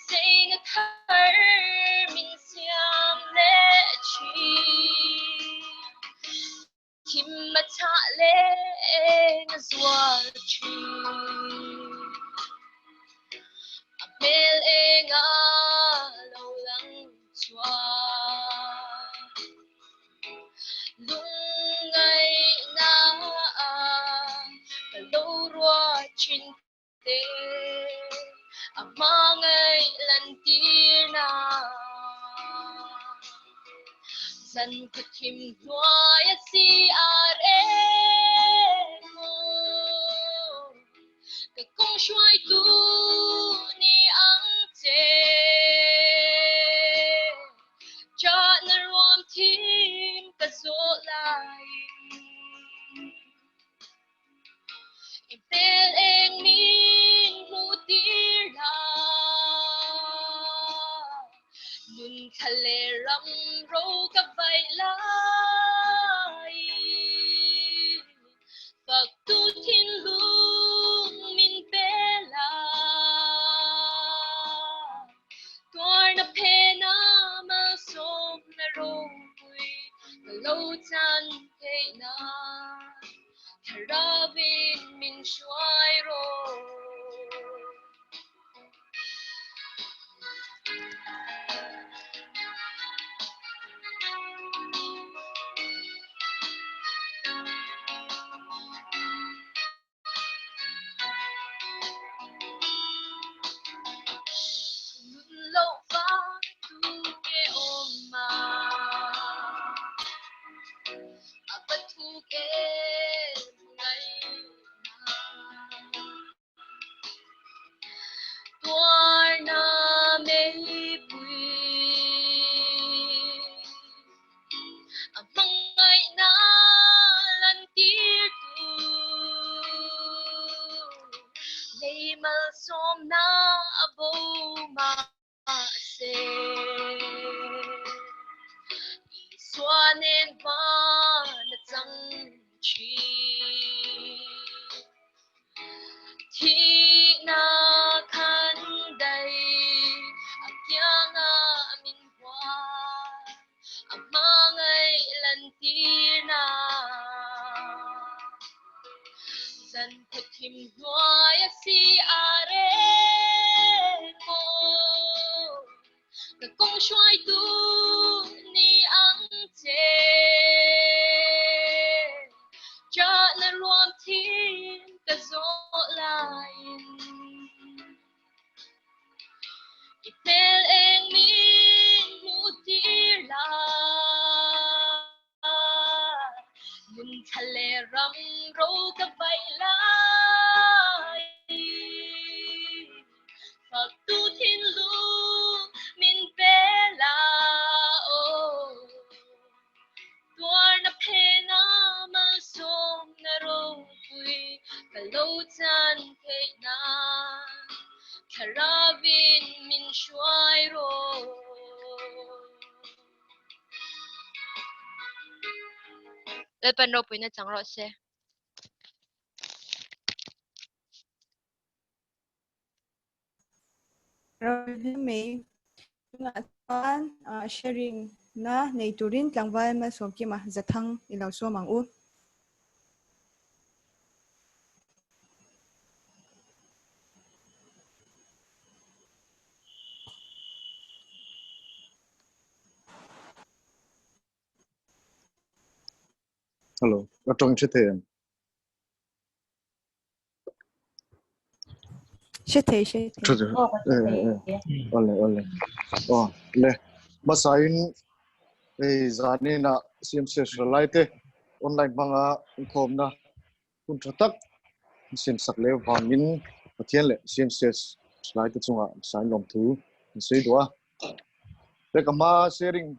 Sei na thar min siam le thin Thim a chah le na zual thin A hmel eng a lo lang chuan Lungngaihnak ka lo ruat thin te a hmangaih lantirna zan khaw thim hnuai a CRA ka kawng hruaitu ni ang che Chahna ruam thim ka zawh laiin I hmel eng min hmuh tir la Nun thla leh ram ro ka vaih laiin Faktu thinlung min pe la Tuarna phena malsawmna ropui ka lo chan theih nan Thlarauin min hruai rawh. Nun loh vang tu nge awm a? A va thuk em ngaihna. Tuarna meipui a hmangaihna lantirtu lei malsawmna a bo mahse Isua nen hman a chang thin. Thihna khan dai a kianga min huat a hmangaih lantirna zan khaw thim hnuai a si a reng maw. hruaitu ni ang che. Ṭahna ruam thin ka zawh laiin i hmel eng min hmuh tir la. Nun thla leh ram ro ka vaih lai. Fak tu thinlung min pe la aw. Tuarna phena malsawmna ropui ka lo chan theih nan Thlaravin min hruai rawh. Lalpan ropuina chang rawh se. Mai tunah chuan sharing na nei turin tlangval Malsawmkima Zathang i lo sawm ang u. Hello, ka tawng hre thei em? Hre thei, hre thei. Hre thei. Aw, ka hre thei. Ole, ole. Aw, le. Hmasain hei zanin ah CMC Hralai te online hmanga inkhawmna hun tha tak siam sak leh vangin Pathian leh CMCS Hralai te chungah hmasain lawmthu an sawi duh a. Le ka hma sharing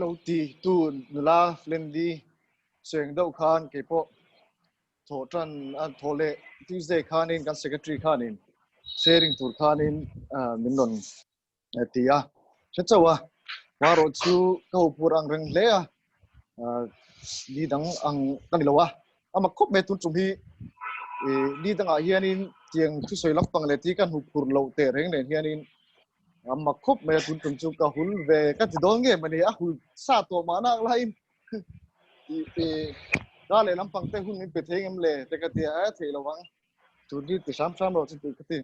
lo ti tu nula Flendi Cheng deuh khan keipawh thawh tan a thawh leh Tuesday khanin kan secretary khanin sharing tur khanin min rawn ti a hre chauh a marawh chu ka ho pur ang reng hle a ni dang ang ka ni lo a ama khawp mai tun tum hi ni dangah hianin tiang thusawi lampang leh ti kan hmu phur loh teh reng nen hianin ama khawp mai a tun tum chu ka hul ve ka ti dawn nge mani a hul sa tawh mahna ang laiin ka leh lampang te hun min pe thei ngem le te ka ti a thei lo ang tun hi ti hram hram rawh chu ti ka ti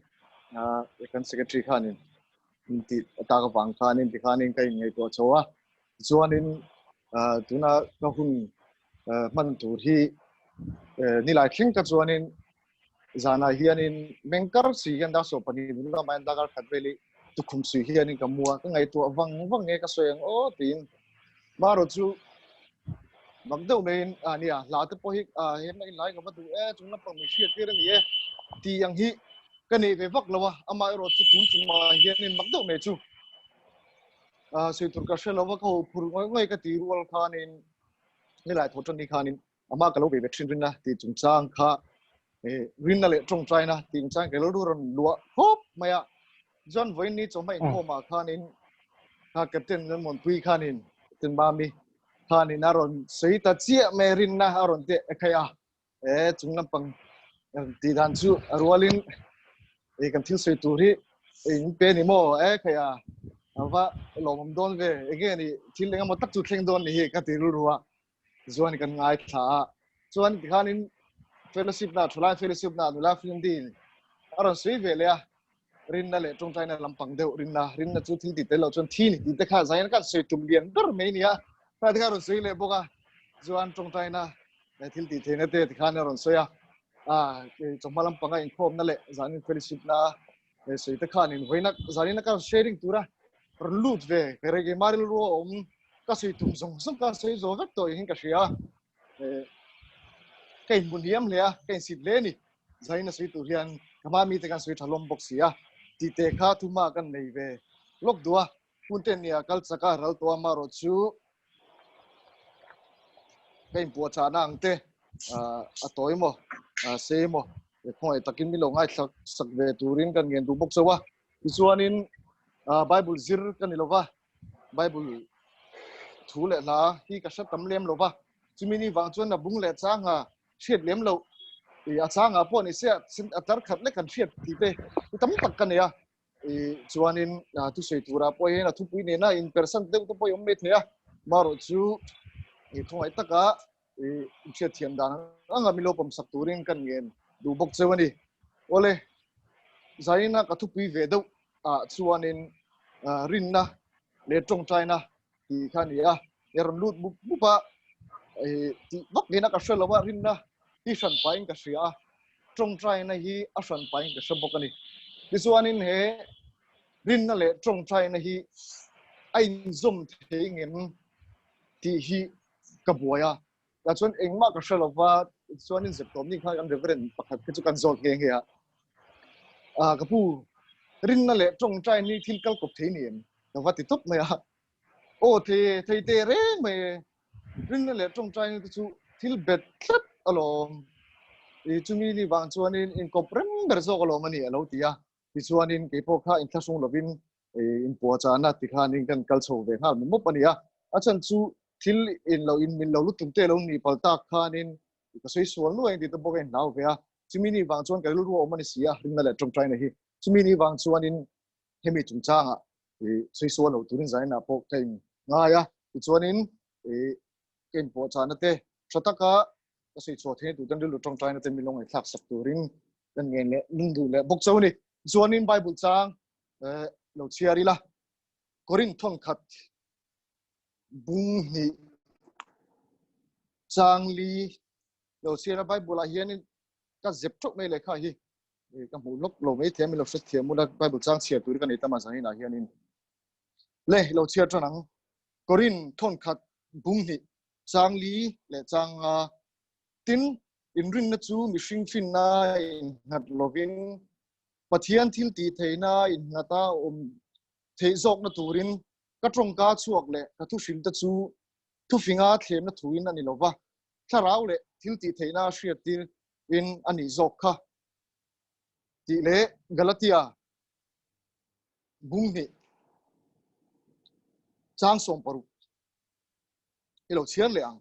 kan secretary khanin ti ta ka vang khanin ti khanin ka inngaihtuah chho a chuanin tuna ka hun hman tur hi nilai thleng ka chuanin zanah hianin mengkar si hian dar sawm pahnih dun lamah hian darkar khat veli tukhum si hianin ka mu a ka ngaihtuah vang vang nge ka sawi ang aw tiin marawh chu mak deuh maiin a nia hla te pawh hi a hemna in lai ka va duh e chung lampang min hriat tir a ni e tih ang hi ka nei ve vak lo a amaherawh chu tun chungah hianin mak deuh mai chu a sawi tur ka hre lo va ka ho phur ngawih ngawih ka ti rual khanin nilai thaw tan ni khanin ama ka lo ve ve thin rinna tih chungchang kha rinna leh tawngtaina tih chungchang ka lo rawn luah khawp mai a chuan vawiin ni chawhma inkhawmah khanin kha captain Lalmuanpui khanin captain Mami khanin a rawn sawi ta chiah mai rinna a rawn teh khai a e chung lampang tih dan chu a rualin e kan thil sawi tur hi in pe ni maw e khai a ava lawmawm dawn ve enge ni thil engemaw tak chu thleng dawn ni hi ka ti rilru a chuan kan ngai thla a chuan tikhanin fellowship na thalai fellowship na nula film din a rawn sawi ve leh a rinna leh tawngtaina lampang deuh rinna rinna chu thil ti tel lo chuan thi ni tih te kha zain kan sawi tum lian ber mai nia kha te kha rawn sawi leh bawk a chuan tawngtaina leh thil ti theihna te tikhan a rawn sawi a a chawhma lampanga inkhawmna leh zanin fellowship na sawi te khanin vawiina zanina ka sharing tura rawn lut ve ka rege maril ru a awm ka sawi tum zawng zawng ka sawi zo vek tawh in ka hria ka inhmu hniam hle a ka insit hle ni zaina sawi tur hian ka hma mite kan sawi tha hlawm bawk si a tih te kha thuma kan nei ve lawk duh a hun te nia kal chaka ral tawh a marawh chu ka inpuahchahna ang te a tawi maw sei maw khawngaih takin min lo ngaithlak sak ve turin kan ngen duh bawk chauh a tichuanin Bible zir ka ni lova Bible thu leh hla hi ka hre tam lem lova chumi ni vang chuan a bung leh chang a hriat lem lo a changah pawh ni se a tar khat lek kan hriat tih te tam tak ka nei a chuanin thusawi turah pawh hian a thupui nena in persan deuh te pawh i awm mai thei a marawh chu khawngaih taka hriat thiam dan anga milo pawm sak turin kan ngen duh bawk cheu a ni. Awle, zaina ka thupui ve deuh ah chuanin Rinna leh tawngtaina tih kha a ni a, i rawn lut mup mup a, tih vak ngeiin a ka hre lo a, rinna hi hran pahin ka hria a, tawngtaina hi a hran pahin ka hre bawk a ni. Tichuanin he rinna leh tawngtaina hi a inzawm thei ngem tih hi ka buai a, tah chuan engmah ka hre lo va, tichuanin zep tawm ni khan kan Reverend pakhat kha chu kan zawt nghe nghe a, ah ka pu rinna leh tawngtai ni thil kal kawp thei ni em ka va ti tawp mai a, aw thei e thei te reng mai e, rinna leh tawngtai ni te chu thil bet tlat alawm, i chumi ni vang chuanin inkawp rem ber zawk alawm a ni a lo ti a, tichuanin keipawh kha inthlahrung lovin inpuahchahna tikhanin kan kal chho ve nghal mawp a ni a, a chhan chu thil in lo in min lo lutuk te lo nih pal tak khanin ka sawi sual nuai ang tih te pawh ka inhlau ve a, chumi ni vang chuan ka rilru a awm a ni si a, rinna leh tawngtaina hi chumi ni vang chuanin hemi chungchangah sawi sual lo turin zainah pawh ka in ngai a, tichuanin ka inpuahchahna te tha taka ka sawi chhuah theihna tur ten rilru tawngtaina te min lo ngaihthlak sak turin kan ngen leh lung duh leh bawk chauh a ni. Chuanin Bible chang lo chhiar ila Korinth thawnkhat bung hnih chang li lo chhiar a Bible ah hianin ka zep theuh mai lehkha hi ka hmuh lawk lo mai thiam lo hre thiam ula Bible chang chhiar tur ka nei ta mahse ah hianin le lo chhiar tan ang Korinth thawnkhat bung hnih chang li leh chang nga tin inrinna chu mihring finna innghat lovin Pathian thil tih theihna innghata awm theih zawkna turin ka tawngka chhuak leh ka thu hrimte chu thufinga thlemna thuin a ni lo va, thlarau leh thil tih theihna hriattirin a nih zawk kha tih leh Galatia bung hnih chang 60 i lo chhiar leh ang.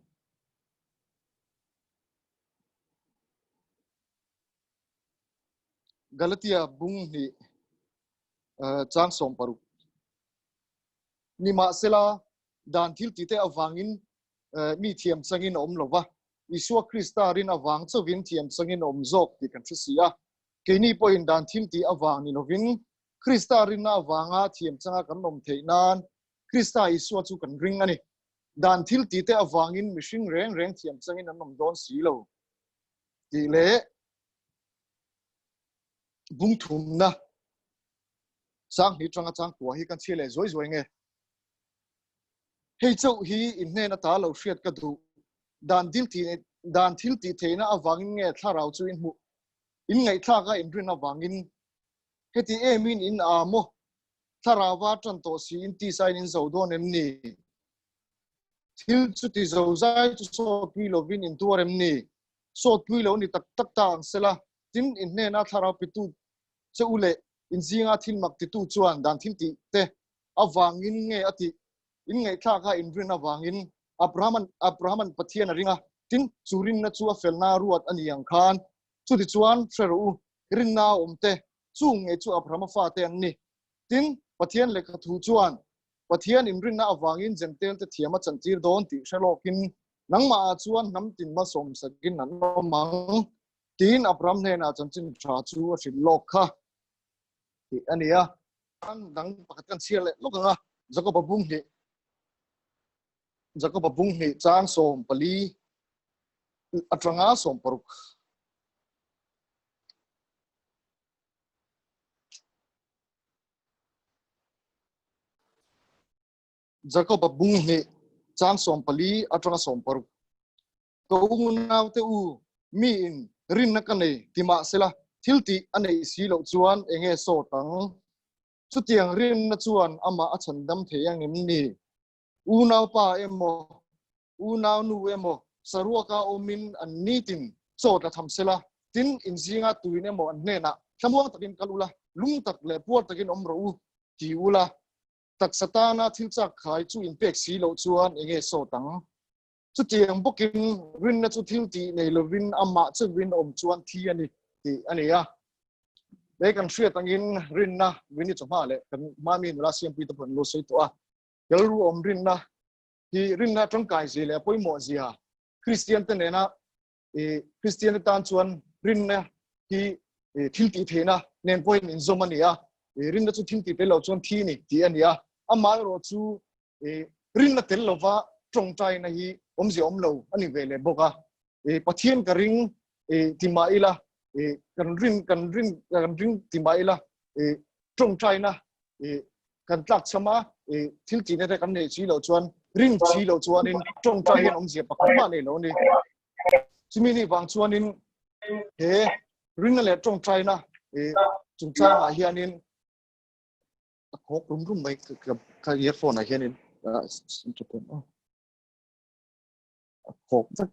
Galatia bung hnih chang 60. Nimahsela, dan thil tite avangin mi thiam changin a awm lo va, Isua Krista rin avang chauhin thiam changin a awm zawk tih kan hre si a. Keini pawhin dan thil tih avang ni lovin Krista rinna avanga thiam changa kan awm theih nan Krista Isua chu kan ring a ni. Dan thil tite avangin mihring reng reng thiam changin an awm dawn si lo tih leh bung thumna chang hnih tanga chang kua hi kan chhia leh zuai zuai nge. Hei chauh hi in hnen ata lo hriat ka duh. Dan dil ti dan thil tih theihna avangin nge thlarau chu in hmuh in ngaihthlak a in rin avangin heti emin in a maw thlarauva tan tawh si in tisa in in zo dawn em ni? Thil chu ti zo zai chu sawtpui lovin in tuar em ni? Sawtpui lo ni tak tak ta ang sela, tin in hnena thlarau pitu che u leh in zinga thil mak titu chuan dan thil tih te avangin nge a tih? In ngaihthlak a in rin avangin Abrahaman Abrahaman Pathian a ring a, tin chu rinna chu a felna ruat a ni ang khan. Chutichuan hre rawh u, rinna a awm te, chung nge chu Abrahama fate an ni. Tin, Pathian lehkha thu chuan Pathian inrinna avangin Jentail te thiam a chantir dawn tih hre lawkin nangmahah chuan hnam tin malsawmsakin an awm ang tiin Abraham hnenah chanchin tha chu a hrilh lawk kha tih a ni a. Dang pakhat kan chhiar leh lawk ang a, Jakoba bung hnih, Jakoba bung hnih chang 14 atanga 60. Jakoba bung hnih chang 14 atanga 60. Ka unaute u, mi in rinna ka nei ti mahsela thil tih a neih si loh chuan enge sawt ang? Chutiang rinna chuan amah a chhandam thei angem ni? Unaupa emaw, unaunu emaw saruaka awmin an nitin chaw tla tham sela, tin in zinga tuin emaw an hnenah thlamuang takin kal ula, lung tak leh puar takin awm rawh u ti ula, taksa tana thil chak khai chu in pek si loh chuan enge sawt ang? Chutiang bawkin rinna chu thil tih nei lovin amah chauhin awm chuan thi a ni tih a ni a. He kan hriat angin rinna Winnie chawhma leh kan hmami nula siampui te pawh an lo sawi tawh a. Rilru awm rinna hi rinna tangkai zia leh a pawimawh zia Kristian te nena Kristian te tan chuan rinna hi thil tih theihna nen pawhin inzawm a ni a. Rinna chu thil ti tel lo chuan thi ni tih a ni a. Amaherawh chu rinna tel lova tawngtaina hi awmzia awm lo a ni ve leh bawk a. Pathian ka ring ti mah ila, kan rin kan rin kan ring ti mah ila, tawngtaina kan tlak cham a, thil tihna te kan neih si loh chuan rin si loh chuanin tawngtai hian awmzia pakhat mah nei lo a ni. Chumi ni vang chuanin he rinna leh tawngtaina chungchangah hianin a khawk rum rum mai ka earphone ah hianin a khawk vek.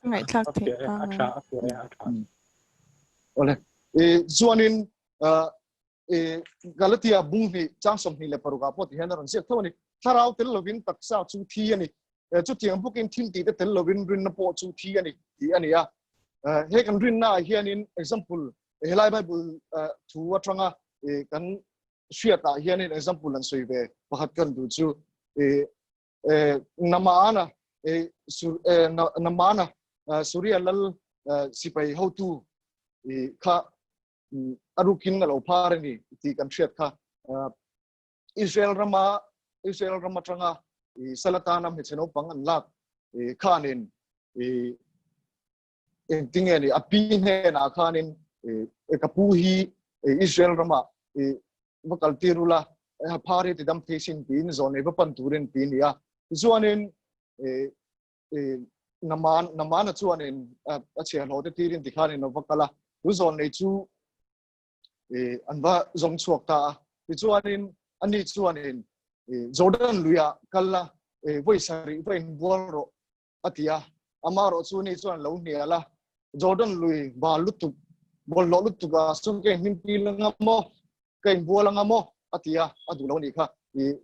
Ngaihthlak theih a tha a tha a tha. Ole e chuanin Galatia bung hnih chang 26 ah pawh ti hian a rawn ziak tho a ni. Thlarau tel lovin taksa chu thi a ni. Chutiang bawkin thil tih te tel lovin rinna pawh chu thi a ni tih a ni a. He kan rinna ah hianin example helai Bible thu atanga kan hriat ah hianin example an sawi ve pakhat kan duh chu Namana Namana Suria lal sipai hotu kha a rukin a lo phar a ni tih kan hriat kha. Israel rama Israel ram atanga Salatana hmeichhe naupang an lak khanin engtinge ni a pi hnenah khanin ka pu hi Israel rama va kal tir ula phar hi ti dam thei sin tiin zawn nei va pan turin ti ni a. Tichuanin Naman Namana chuanin a chhiahhlawh te tirin tikhanin a va kal a. Tu zawn nei chu an va zawng chhuak ta a. Tichuanin ani chuanin Jordan luia kal la vawi sarih va inbual rawh a ti a. Amaherawh chu ni chuan lo hnial a, Jordan lui bal lutuk, bawlhhlawh lutuk a chu ka inhlimpi anga maw, ka inbual anga maw a ti a, a duh lo a nih kha.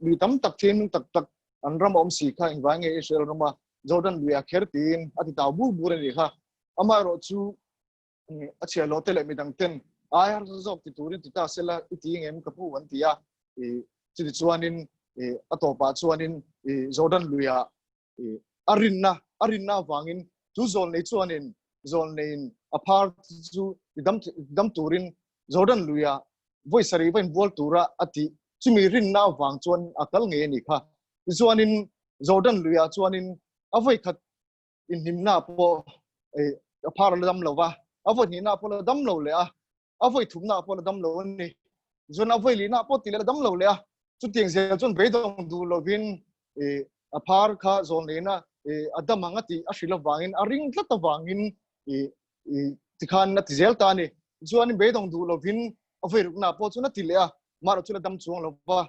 Lui tam tak thinlung tak tak an ram a awm si kha engvai nge Israel rama Jordan lui a kher tiin a ti tau bur bur a nih kha. Amaherawh chu a chhiahhlawh te leh midang ten ai harsa zawk ti turin ti ta sela i ti ngem ka pu an ti a. Chuti chuanin a tawpah chuanin Jordan luiah a rinna a rinna avangin chu zawl nei chuanin zawl neiin a phar chu dam dam turin Jordan luia vawi sarih va inbual tura a tih chumi rinna avang chuan a kal ngei a nih kha. Tichuanin Jordan luia chuanin a vawi khat inhlimna pawh a phar la dam lo va, a vawi hnihna pawh la dam lo leh a, a vawi thumna pawh la dam lo a ni. Chuan a vawi lihna pawh ti leh la dam lo leh a. Chutiang zel chuan beidawng duh lovin a phar kha zawl neihna a dam ang a tih a hrilh avangin a ring tlat avangin tikhan a ti zel ta a ni. Chuan beidawng duh lovin a vawi rukna pawh chuan a ti leh a, mahrawh chu la dam chuang lo va.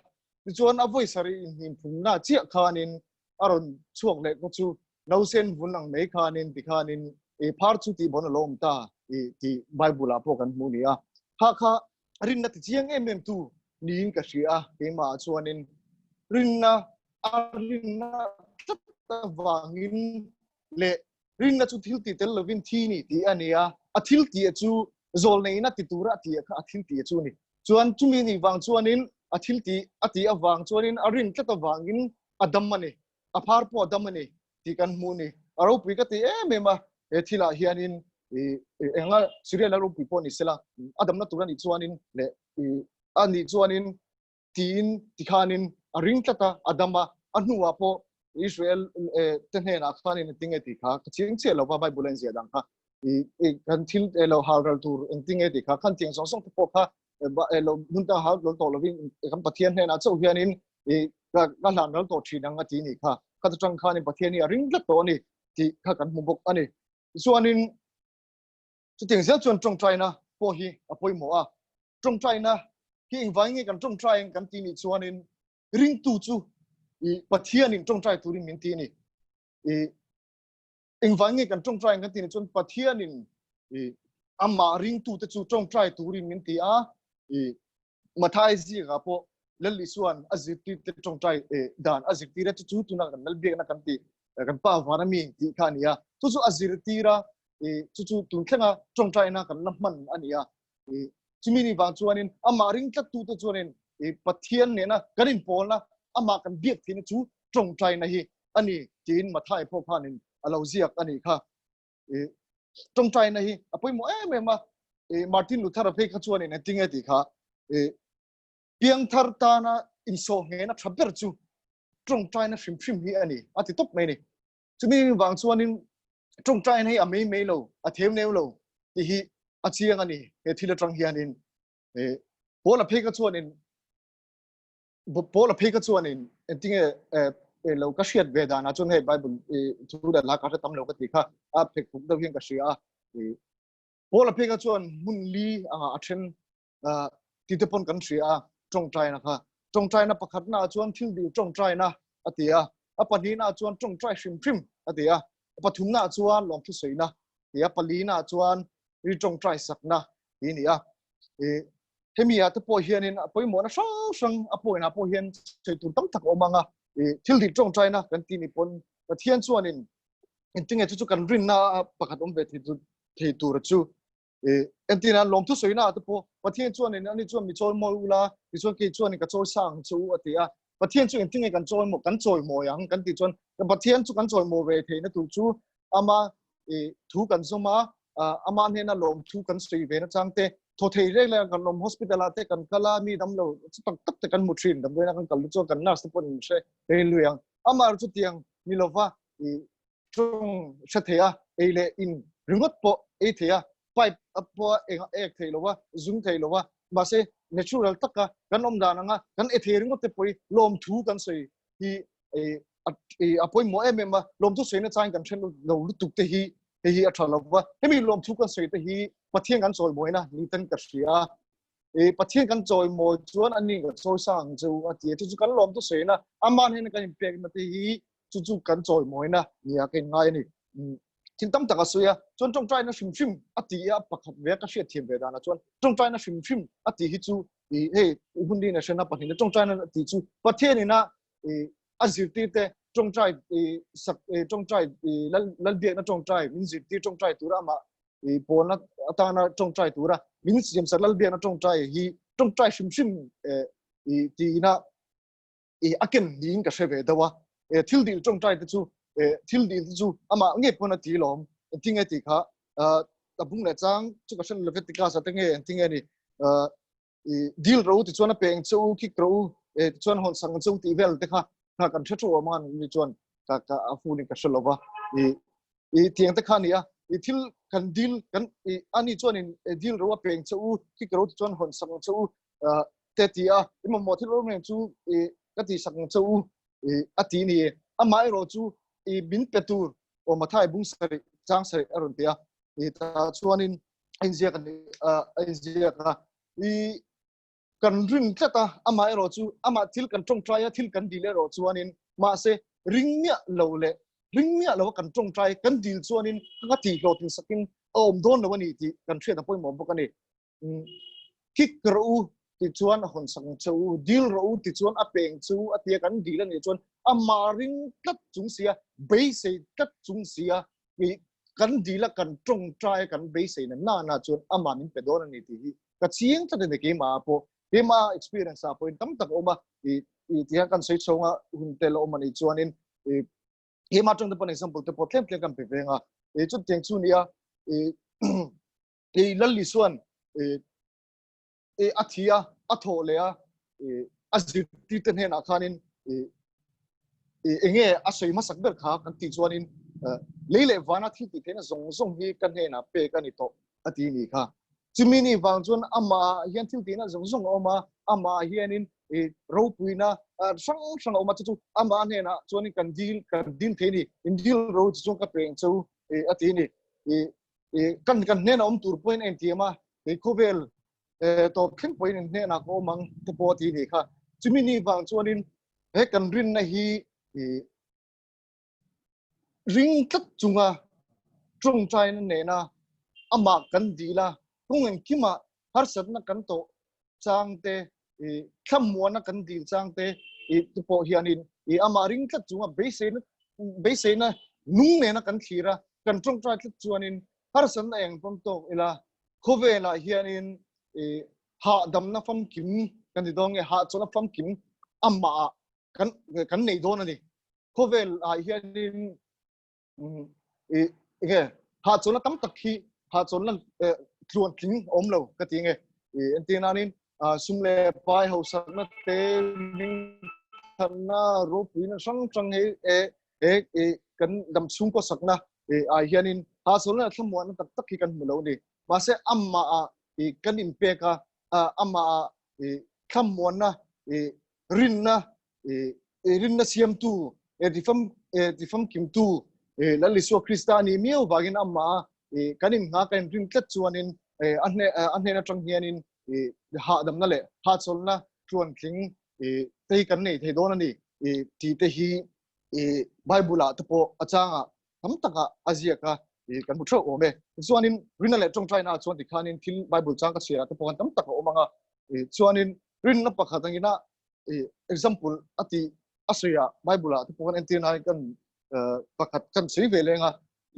Tichuan a vawi sarih inhnim phumna chiah khanin a rawn chhuak leh kha chu nausen vun ang mai khanin tikhanin i phar chu tih bawn a lo awm ta i tih Bible ah pawh kan hmu ni a. Kha kha rinna ti chiang em em tu niin ka hria a, keimah ah chuanin rinna a rinna tlat avangin leh rinna chu thil ti tel lovin thi ni tih a ni a, a thil tih chu zawl neihna ti tura a tih kha a thil tih chu a ni. Chuan chumi nih vang chuanin a thil tih a tih avang chuanin a rin tlat avangin a dam a ni, a phar pawh a dam a ni tih kan hmuh a ni. A ropui ka ti em em a, he thilah hianin enga Syria la ropui pawh ni sela a damna tur a nih chuanin leh a nih chuanin tiin tikhanin a ring tlat a, a dam a, a hnuah pawh Israel te hnenah khanin engtin nge tih kha ka chiang chiah lova Bible a inziah dan kha kan thil lo hal ral tur engtin nge tih kha khan tiang zawng zawng te pawh kha lo hmun ta hal ral tawh lovin kan Pathian hnenah chauh hianin ka hlan ral tawh thin ang a ti nih kha kha atang khanin Pathian hi a ring tlat tawh a ni tih kha kan hmu bawk a ni. Chuanin chutiang zel chuan tawngtaina pawh hi a pawimawh a, tawngtaina hi engvangin nge kan tawngtai ang kan ti nih chuanin ringtu chu i Pathianin tawngtai turin min ti a ni. I engvangin nge kan tawngtai ang kan ti nih chuan Pathianin i amah ringtute chu tawngtai turin min ti a, i Mathai zingah pawh Lal Isuan a zirtirte tawngtai dan a zirtir a, chu chu tuna kan lal biakna kan tih kan pa vana mi tih kha a ni a, chu chu a zirtir a, chu chu tun thlenga tawngtaina kan la hman a ni a. Chumi ni vang chuanin amah ring tlattute chuanin Pathian nena kan inpawlna amah kan biak theihna chu tawngtaina hi a ni tiin Mathai pawh khanin a lo ziak a nih kha. Tawngtaina hi a pawimawh em em a. E Martin Luther a phei kha chuan in tinge ti kha e piangthar tana insawh nghehna tha ber chu tawngtaina hrim hrim hi a ni a ti tawp mai ni. Chumi vang chuanin tawngtaina hi a mei mei lo, a them neu lo tih hi a chiang a ni he thil atang hianin. E Paul a phei kha chuanin Paul a phei kha chuanin engtinge e lo ka hriat ve danah chuan hei Bible e thu leh hla ka hre tam lo ka tih kha a phek phuk deuh hian ka hria a. E Paul a phei kha chuan hmun li anga a then ti te pawn kan hria a tawngtaina kha tawngtaina pakhatna ah chuan thil dil tawngtaina a ti a a pahnihna ah chuan tawngtai hrim hrim a ti a a pathumna ah chuan lawmthu sawina ti a palina ah chuan ri tawngtai sakna ti ni a e hemi ah te pawh hianin a pawimawhna hrang hrang a pawina pawh hian sawi tur tam tak a awm ang a e thil dil tawngtaina kan ti ni pawn Pathian chuanin engtinge chu chu kan rinna pakhat awm ve thei tur chu e entina lawmthu sawi na te pawh Pathian chuan in ani chuan mi chawi mawi ula ti chuan kei chuan ka chawi sang chu a ti a Pathian chu engtinge kan chawi maw kan chawi mawi ang kan ti chuan Pathian chu kan chawi mawi ve thei na tur chu ama e thu kan zawm a ama hnena lawmthu kan sawi ve na chang te thaw thei reng le kan awm hospital ah te kan kal a mi dam lo chu tak tak te kan hmu thin damdawiin a kan kal chu kan nurse te pawh in hre rei lui ang ama chu tiang ni lova i tawng hre thei a ei leh in ringawt pawh ei thei a pipe a pawh eng ek thei lo a zung thei lo a mahse natural taka kan awm dan anga kan e thei ringawt te pawh hi lawmthu kan sawi hi a pawimawh em em a lawmthu sawina chang kan then lo lutuk te hi hei hi a tha lo va hemi lawmthu kan sawi te hi Pathian kan chawimawi na ni ten ka hria e Pathian kan chawimawi chuan ani kan chawi sang chu a ti a chu chu kan lawmthu sawina aman hian kan inpek na te hi chu chu kan chawimawi na nia ka inngai a ni. Thil tam tak a sawi a, chuan tawngtaina hrim hrim a ti a, pakhat ve a ka hriat thiam ve danah chuan tawngtaina hrim hrim a tih hi chu i hei hun lin a hrena pahnih na tawngtaina a tih chu Pathian ina i a zirtir te tawngtai i sak i tawngtai i lal lalbiakna tawngtai min zirtir tawngtai tura amah i pawlna atana tawngtai tura min siamsak lalbiakna tawngtai hi tawngtai hrim hrim i tiin a e a ken niin ka hre ve deuh a e thil dil tawngtai te chu e thil dil te chu amah nge pawn a ti lawm engtin nge tih kha a bung leh chang chu ka hre Leviticus te nge engtin nge ni i dil ro ti chuan a peng chu kik ro e chuan hon sang chu ti vel te kha kha kan hre thu man ni chuan ka ka a fu ni ka hre lova i i tiang te kha ni a i thil kan dil kan i ani chuan in dil ro a peng chu kik ro ti chuan hon sang chu te ti a i mamawh thil awm reng chu i ka ti sak ang che u i a ti ni amah erawh chu i min pe tur aw Mathai bung sarih chang sarih a rawn ti a i ta chuanin a inziak a ni a inziak a i kan rin tlat a amah erawh chu amah thil kan tawngtai a thil kan dil erawh chuanin mahse ring miah lo leh ring miah lo a kan tawngtai kan dil chuanin ka tih hlawhtlin sakin a awm dawn lo a ni tih kan hriat a pawimawh bawk a ni. Kik rawh u ti chuan a hawn sak ang che u, dil rawh u ti chuan a peng che u a tia kan dil a nih chuan amah ring tlat chung sia, beisei tlat chung sia kan dil a kan tawngtai a kan beisei na nana chuan amah min pe dawn a ni tih hi ka chiang tlat a ni keimah ah pawh keimah experience ah pawhin tam tak a awm a i tihian kan sawi chhawng a hun tel a awm a nih chuanin i keimah atang te pawn example te pawh tlem tlem kan pe ve ang a i chutiang chu nia i i Lal Isuan i a thi a, a thawh leh a, a zirtirte hnenah khanin i enge a sawi hmasak ber kha kan tih chuanin lei leh vana thil tih theihna zawng zawng hi ka hnenah pek a ni tawh a ti ni kha. Chumi ni vang chuan amah hian thil tihna zawng zawng a awm a, amah hianin i ropuina hrang hrang a awm a, chu chu amah hnenah chuanin kan dil kan dil thei ni, in dil ro chu chuan ka peng chu a ti ni. I kan kan hnena awm tur pawhin a intiam a, kei khawvel tawp thleng pawhin in hnenah ka awm ang te pawh a ti ni kha. Chumi ni vang chuanin he kan rinna hi ring tlat chunga tawngtaina nena amah kan dil a, kawng engkimah harsatna kan tawh chang te, thlamuana kan dil chang te te pawh hianin amah ring tlat chunga beiseina beiseina nung nena kan thlir a, kan tawngtai tlat chuanin harsatna eng pawm tawk ila khawvelah hianin hahdamna famkim kan ti dawn nge hahchawlhna famkim amah kan kan nei dawn a ni. Khawvelah hianin nge hahchawlhna tam tak hi hahchawlhna. tluan tling awm lo ka ti nge. Entir nanin sum leh pai hausakna te hming thatna ropuina hrang hrang hei e e kan dam chhungkaw sakna ah hianin hahchawlna leh thlamuanna tak tak hi kan hmu lo a ni. Mahse amah ah kan inpek a, amah ah thlamuanna rinna rinna siamtu tifam tifamkimtu Lal Isua Krista a nih miau vangin amah kan inngha kan inrin tlat chuanin a hne a hnen atang hianin hahdamna leh hahchawlhna tluantling te hi kan nei thei dawn a ni tih te hi Bible ah te pawh a changah tam takah a ziak a kan hmu theuh awm e. Chuanin rinna leh tawngtaina ah chuan tikhanin thil Bible chang ka chhiar ah te pawh khan tam tak a awm ang a, chuanin rinna pakhat angina example a ti a sawi ah Bible ah te pawh kan entir nan kan pakhat kan sawi ve leng a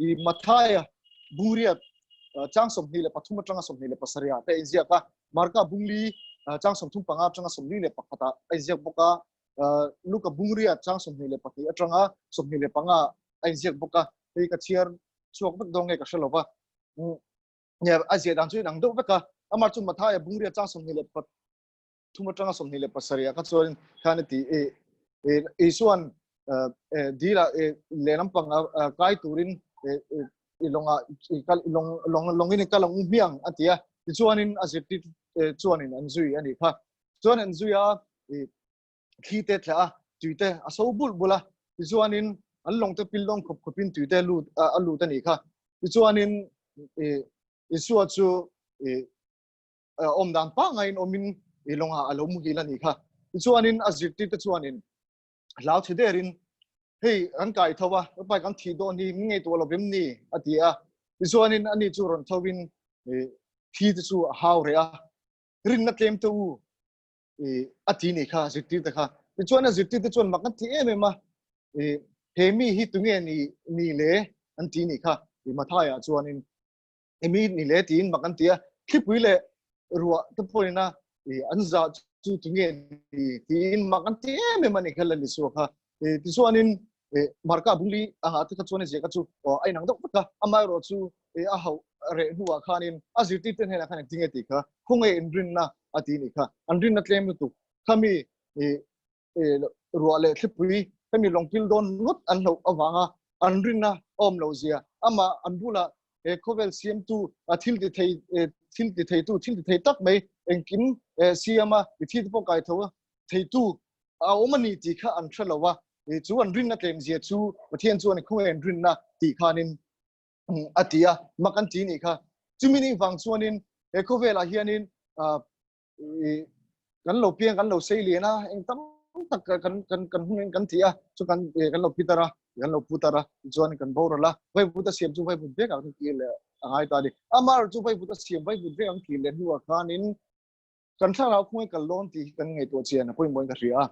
i Mathaia bungriat chang 23 atanga 27 ah te inziak a Marka bungli chang 35 atanga 41 ah a inziak bawk a Luka bungriat chang 22 atanga 25 a inziak bawk a hei ka chhiar chhuak vek dawn nge ka hre lova a ziah dan chu inang deuh vek a amah chu Mathaia bungriat chang 23 thum atanga 27 ah kha chuan khan a ti e Isuan dila lehlam pang kai turin i longa i kal long long longin i kal ang hmiang a ti a tichuanin a zirtir chuanin an zui a nih kha chuan an zui a thli te thla a tui te a so bul bul a tichuanin an long te pil dawng khawp khawpin tui te lut a lut a nih kha tichuanin Isua chu awm dan pangai in awmin i lawngah a lo muhil a nih kha. Tichuanin a zirtirte chuanin hlau thi derin hei kan kai tho a, pai kan thih dawn hi min ngaihtuah lo vem ni a ti a. Tichuanin ani chu rawn thovin thi te chu a hau reh a, rinna tlem te u a ti nih kha zirtirte kha. Tichuan a zirtirte chuan mak an ti em em a, he mi hi tunge ni ni le an ti nih kha. Mathaia chuanin emi ni le tiin mak an ti a thlipui leh ruah te pawhin a an zah chu tunge ni tiin mak an ti em em a ni kha la ni suak kha tichuanin marka bungli anga te kha chuan zia kha chu a inang deuh vek a amaherawh chu a hauh reh hnuah khanin a zirtirte hnenah khan engtinge tih kha khawnge inrinna a ti nih kha an rinna tlem lutuk khami ruah leh thlipui hemi lawngpil dawn ngawt an hlauh avanga an rinna awm lo zia amah an bulah he khawvel siamtu a thil ti thei thil ti theitu thil ti thei tak mai engkim siama i thi te pawh kai tho theitu a awm a ni tih kha an hre lo a chu an rinna tlem zia chu Pathian chuan khawnge an rinna tih khanin a ti a mak an ti nih kha chumi ni vang chuanin he khawvelah hianin kan lo piang kan lo sei lian a eng tam tak kan kan kan hun kan ti a chu kan kan lo pitar a kan lo putar a chuan kan boral a vai buta siam chu vai but vek ang ki le angai ta ni amar chu vai buta siam vai but vek ang ki le hnuah khanin kan thlarau khungai kal dawn tih kan ngaihtuah chian a pawimawh in ka hria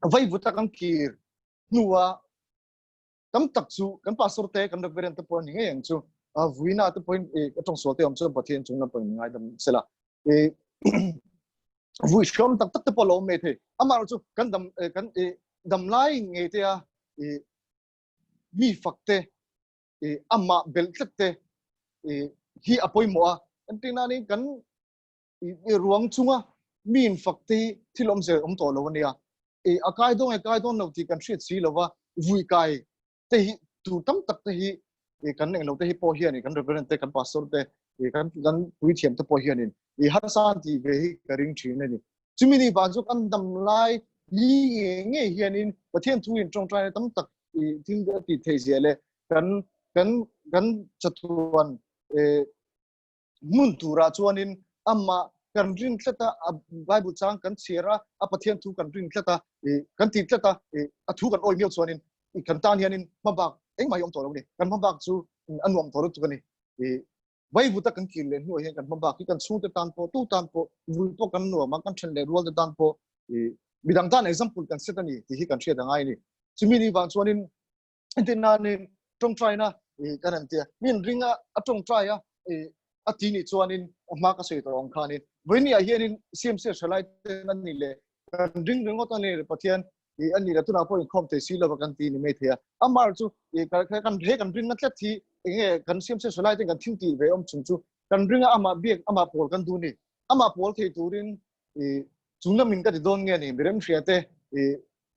a vai buta kan kir hnuah tam tak chu kan pastor te kan reverend te pawh ni ngei ang chu a vuina te pawhin e ka tawng sual te awm chuan Pathian chung lam pawhin ngai dam sela e vui hriam tak tak te pawh lo awm mai thei amah chu kan dam kan e dam lai ngei te a e mi fak te e amah bel tlat te e hi a pawimawh a entirna ni kan i ruang chunga mi in fak te hi thil awm zel awm tawh lo ania e a kai dawn e kai dawn lo tih kan hriat si lova vui kai te hi tur tam tak te hi e kan eng lo te hi pawh hian kan reverend te kan pastor te e kan kan puithiam te pawh hianin i harsa ti ve hi ka ring thin ani chumi ni van chu kan dam lai ni nge nge hianin Pathian thu in tawngtai tam tak i thil ti thei zia le kan kan kan chatuan e hmun turah chuanin amah kan rin tlat a, a Bible chang kan chhiar a, a Pathian thu kan rin tlat a, kan ti tlat a, a thu kan awi miau chuanin kan tan hianin hmabak engmah hi awm tawh lo a ni. Kan hmabak chu a nuam tawh lutuk a ni. Vaivuta kan kir leh hnuah hian kan hmabak hi kan chhungte tan pawh, tu tan pawh, vui pawh kan nuam a, kan then leh rualte tan pawh midang tan example kan set a ni tih hi kan hriat a ngai a ni. Chumi ni vang chuanin Entirnanin tawngtaina kan han tia min ring a a tawngtai a a ti nih chuanin a hma ka sawi tawh ang khanin vawinia hianin CMC thalai ten an ni leh kan ring ringawt a ni le Pathian i an ni le tunah pawh inkhawm thei si lova kan ti ni mai thei a amar chu kan he kan rinna tlat hi Enge kan siam se solai ten kan thil ti ve om chung chu kan ringa ama biak ama pawl kan du ni ama pawl thei turin i chunglam in ka ti dawn nge ni mirem hria te i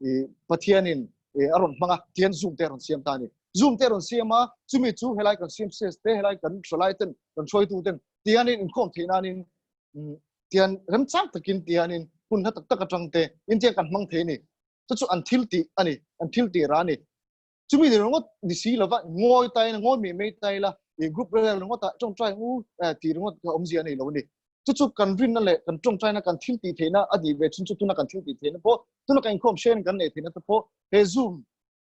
i Pathianin i a rawn hmanga tian Zoom te a rawn siam ta ni. Zoom te a rawn siam a, chumi chu helai kan siam ses te, helai kan hrawlai ten, kan hruaitu ten tianin inkhawm theih nanin tian remchang takin tianin hun hla tak tak atang te in tiang kan hmang thei ni. Chu chu an thil tih a ni, an thil tih ra a ni. Chumi ni ringawt ni si lova ngawi tai na ngawi mai mai tai la i group rel ringawt ah tawngtai ngu tih ringawt kha awmzia a nei lo a ni. Chu chu kan rinna leh kan tawngtaina kan thil tih theihna a nih ve chhun chu tuna kan thil tih theihna pawh tuna kan inkhawm hriain kan neih theihna te pawh he zoom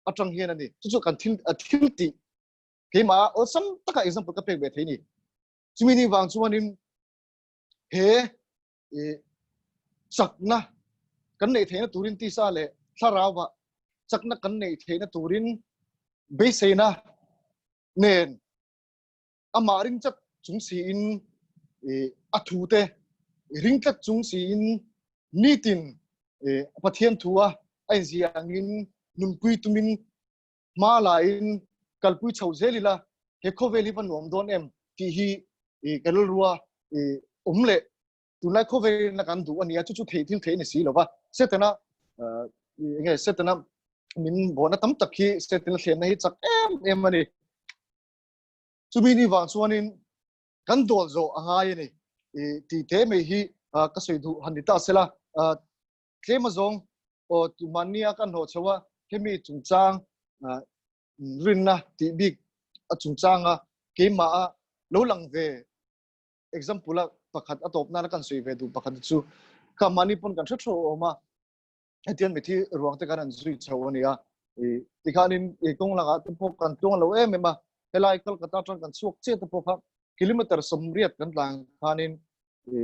atang hian a ni. Chu chu kan thil thil tih keimah awlsam taka example ka pek ve thei ni. Chumi ni vang chuanin he i chakna kan neih theihna turin tisa leh thlarauva chakna kan neih theihna turin beiseina nen amah ring chat chung siin i a thu te ring tlat chung siin nitin Pathian thu a a inziangin nunpui tumin hma la in kalpui chho zel ila he khawvel hi va nuam dawn em tih hi i ka rilrua i awm leh tunlai khawvel na kan duh ania chu chu thei thil thei ni si lova setana enge setana min bona tam tak hi setana thlenna hi chak em em ani chumi ni wang chuanin kan dawl zo a ngai ani i ti te mai hi ka soi du han ni ta sela tlem azawng aw tumania kan ho chewa hemi chungchang rinna tih bik a chungchanga keimah a lo lang ve example a pakhat a tawp nana kan sawi ve duh pakhat chu kha mani pawn kan hre tho awm a hetian mithi ruang te kan an zui chho ania i tikhanin i kawng lakah te pawh kan tluang lo em em a helai Kolkata atang kan chhuak chiah te pawh kha kilometer 80 kan tlang khanin i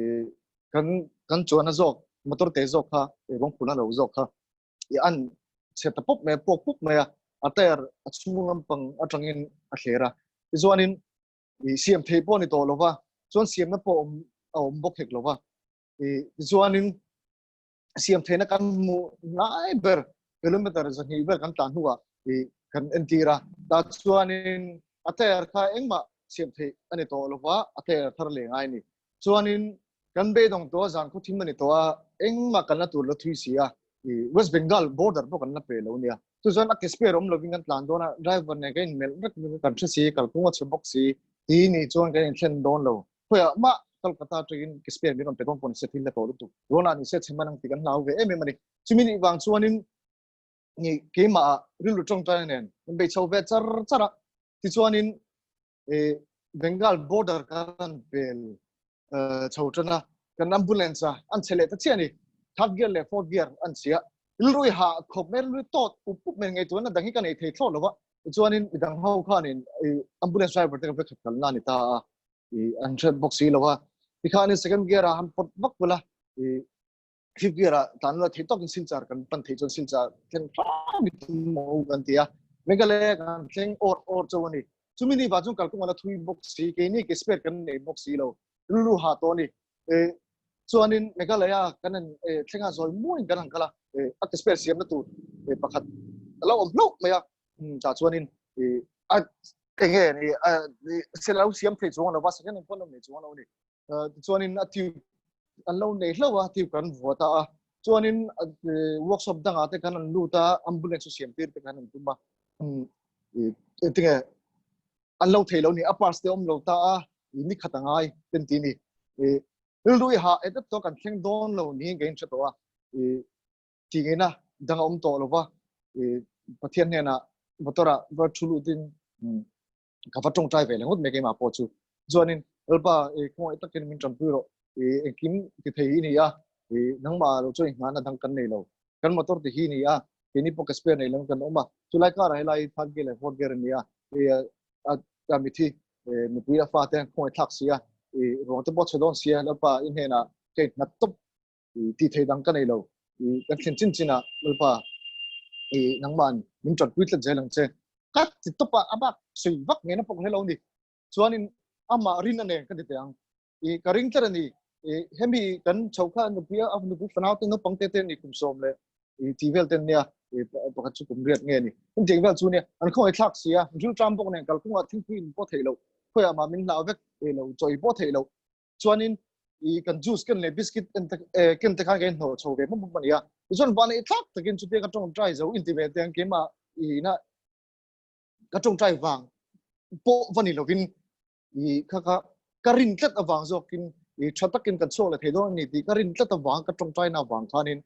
kan kan chuan a zawk motor te zawk kha i rawng phun a lo zawk kha i an chhe ta pawp mai puak pup mai a a tyre a chhung lampang atangin a thler a tichuanin i siam thei pawh ni tawh lova chuan siamna pawh awm a awm bawk hek lova i tichuanin siam theihna kan hmu hnai ber kilometer 200 vel kan tlan hnuah i kan entir a ta chuanin a tyre kha engmah siam theih a ni tawh lova a tyre thar leh ngai ni chuanin kan beidawng tawh a zan khaw thim a ni tawh a engmah kan la tur la thui si a i West Bengal border pawh kan la pe lo nia chu chuan a ke spare awm lovin kan tlan dawn a driver nen kan inmelh vek kan hre si kalphung a chhe bawk si ti ni chuan kan inthlen dawn lo khawiah mah Kolkata atangin ke spare min rawn pe dawn pawh ni se thil la tawh lutuk dawn a ni se chhe man ang tih kan hlau ve em em a ni chumi nih vang chuanin ni keimah ah rilru tawngtai nen kan bei chho ve char char a tichuanin Bengal border kan pel chho tan a kan ambulance a an che leh ta chiah a ni third gear leh fourth gear an chhia rilru i hah khawp mai rilru tawt up up mai ngei chuan a dang hi ka nei thei thlawt lova tichuanin midang ho khanin ambulance driver te ka vek khat kalna a ni ta a i an hre bawk si lova tikhanin second gear ah han pawt vak bula i fifth gear ah tlan la thei tawkin Silchar kan pan thei chuan Silchar thleng hram i tum ho kan ti a Meghalaya kan thleng or or cho ani chumi ni wa chung kalkawng ala thui bawk si keini ke spare kan nei bawk si lo rilru ha tawh ani e chuanin Meghalaya kan an e thlenga zawi muin kan han kal a e a ke spare siamna tur e pakhat alo awm hlauh mai a ta chuanin e a enge ni a se lo siam thei chuang lo va second hand pawh lo nei chuang lo ni chuanin a tube an lo nei hlauh a tube kan vuah ta a chuanin workshop dangah te kan an lut a ambulance chu siam tir te kan an tum a tinge an lo thei lo ni a parts te awm lo ta a ni khat angai ten ti ni rilru i ha et to kan thleng dawn lo ni ka in hre tawh a ti ngeina dang a awm tawh lo va Pathian hnenah motor-ah va thu lutin ka va tawngtai ve leh ngawt mai keimah pawh chu chuanin lalpa i khawngaih takin min tanpui rawh i engkim ti thei hi ni a i nangmah lo chuan inghahna dang kan nei lo kan motor ti hi ni a keini pawh ka spare nei lo kan awm a chulai karah helai third gear leh fourth gear a ni a i a mithi mipui a fate khawngaih thlak si a i ruang te pawh chhe dawn si a lalpa i hnenah ka innghat tawp ti thei dang ka nei lo i kan thlen chin chin ah lalpa i nangman min tanpui tlat zel ang che ka ti tawp a abak sui vak nge na pawh ka hre lo ni chuanin amah rin a nen ka ti teh ang i ka ring tlat a ni i hemi kan chho kha nupui a nupui fanau te naupang te te ni kum sawm leh i ti vel ten nia. pakhat chu kum riat nge ni hum tiang vel chu nia an khawngaih thlak sia ril tram bawk nen kalkungah thingpui in pawh theih loh khawiah mah min hlau vek lo chaw ei pawh theih loh chuanin i kan juice ken leh biscuit ken te ken te khan kan inhnawh chho ve mawp mawp a ni a tichuan van ei thlak takin chutia ka tawngtai zo inti ve te ang keimah i na ka tawngtai vang pawh va ni lovin i kha kha ka rin tlat avang zawkin i tha takin kan chhuak leh thei dawn a ni tih ka rin tlat avang ka tawngtaina avang khanin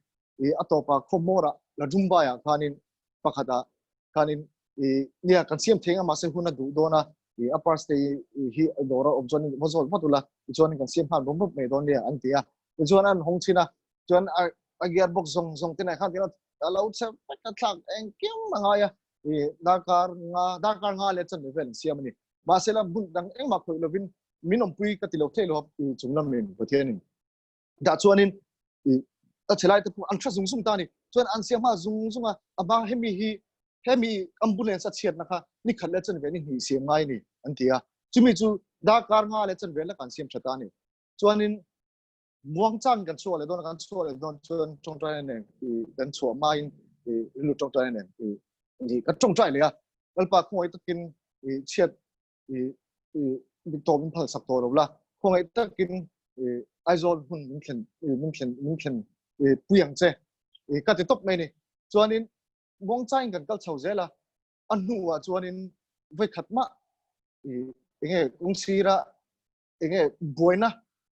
i a tawpa khawmawrah la Dumbaiah khanin pakhatah khanin i nia kan siam thei ang mahse hun a duh dawn a i a parts te hi dawr a awm chuan va zawt vat ula tichuan kan siam nghal bawm bawp mai dawn nia an ti a tichuan an hawng chhin a chuan a gear box zawng zawng te nen khan tihian a lo chhe vek a thlak engkim a ngai a i darkar nga darkar nga leh chanve vel an siam a ni mahse la hmun dang engmah khawih lovin min awmpui ka ti lo thei lo i chung lamin Pathianin dah chuanin i a chhelai te pawh an hre zung zung ta ni chuan an siam nghal zung zung a a bang hemi hi hemi ambulance a chhiatna kha ni khat leh chanve ni hnih siam ngai ni an ti a chumi chu darkar nga leh chanve la kan siam tha ta ni chuanin muang chan kan chhuah leh dawn kan chhuah leh dawn chuan tawngtai nen i kan chhuah hmain i rilru tawngtai nen i i ka tawngtai leh a lalpa khawngaih takin i chhiat i i tawp min phal sak tawh lo la khawngaih takin i Aizawl hmun min thlen min thlen min thlen i pui ang che i ka ti tawp mai ni chuanin muang chain kan kal chho zel a a hnuah chuanin voi khat mah i enge kawngsira enge buaina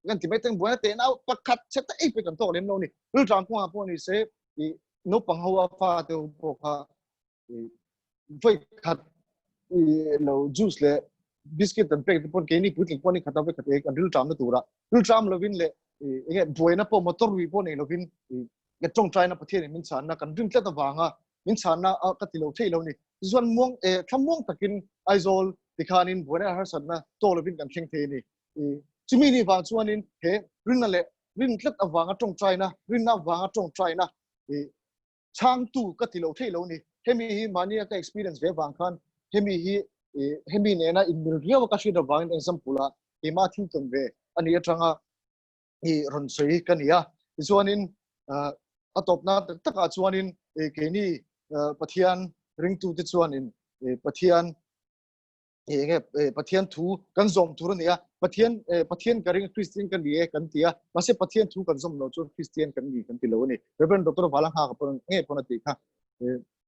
kan ti mai teng buaina te nau pakhat che ta ei pe kan tawk lem lo ni ril tang kawngah pawh ni se i naupang ho a fa te pawh kha i voi khat i lo juice le biscuit an pek te pawh keini puitling pawh ni khat a voi khat ek an ril tram na tura ril tram lovin le enge buaina pawh motor ri pawh nei lovin i ka tawngtai na Pathian in min chhan na kan rin tlat avanga min chhan na ka ti lo thei lo ni chuan muang e thlamuang takin Aizawl tikhanin buaina harsatna tawk lovin kan thleng thei a ni. Chumi ni vang chuanin he rinna leh rin tlat avanga tawngtaina, rinna avanga tawngtaina chhangtu ka ti lo thei lo ni. Hemi hi mahnia ka experience ve vang khan hemi hi hemi nena inmil riau a ka hriat avangin example a keimah thil tawn ve a nih atanga i rawn sawi ka ni a. Tichuanin a tawpna tak takah chuanin keini Pathian ringtute chuanin Pathian enge Pathian thu kan zawm tur a ni a. Pathian Pathian ka ring Kristian ka ni e kan ti a. Mahse Pathian thu kan zawm lo chuan Kristian kan ni kan ti lo a ni. Reverend Doctor Valangha ka pawn nge pawn a tih kha.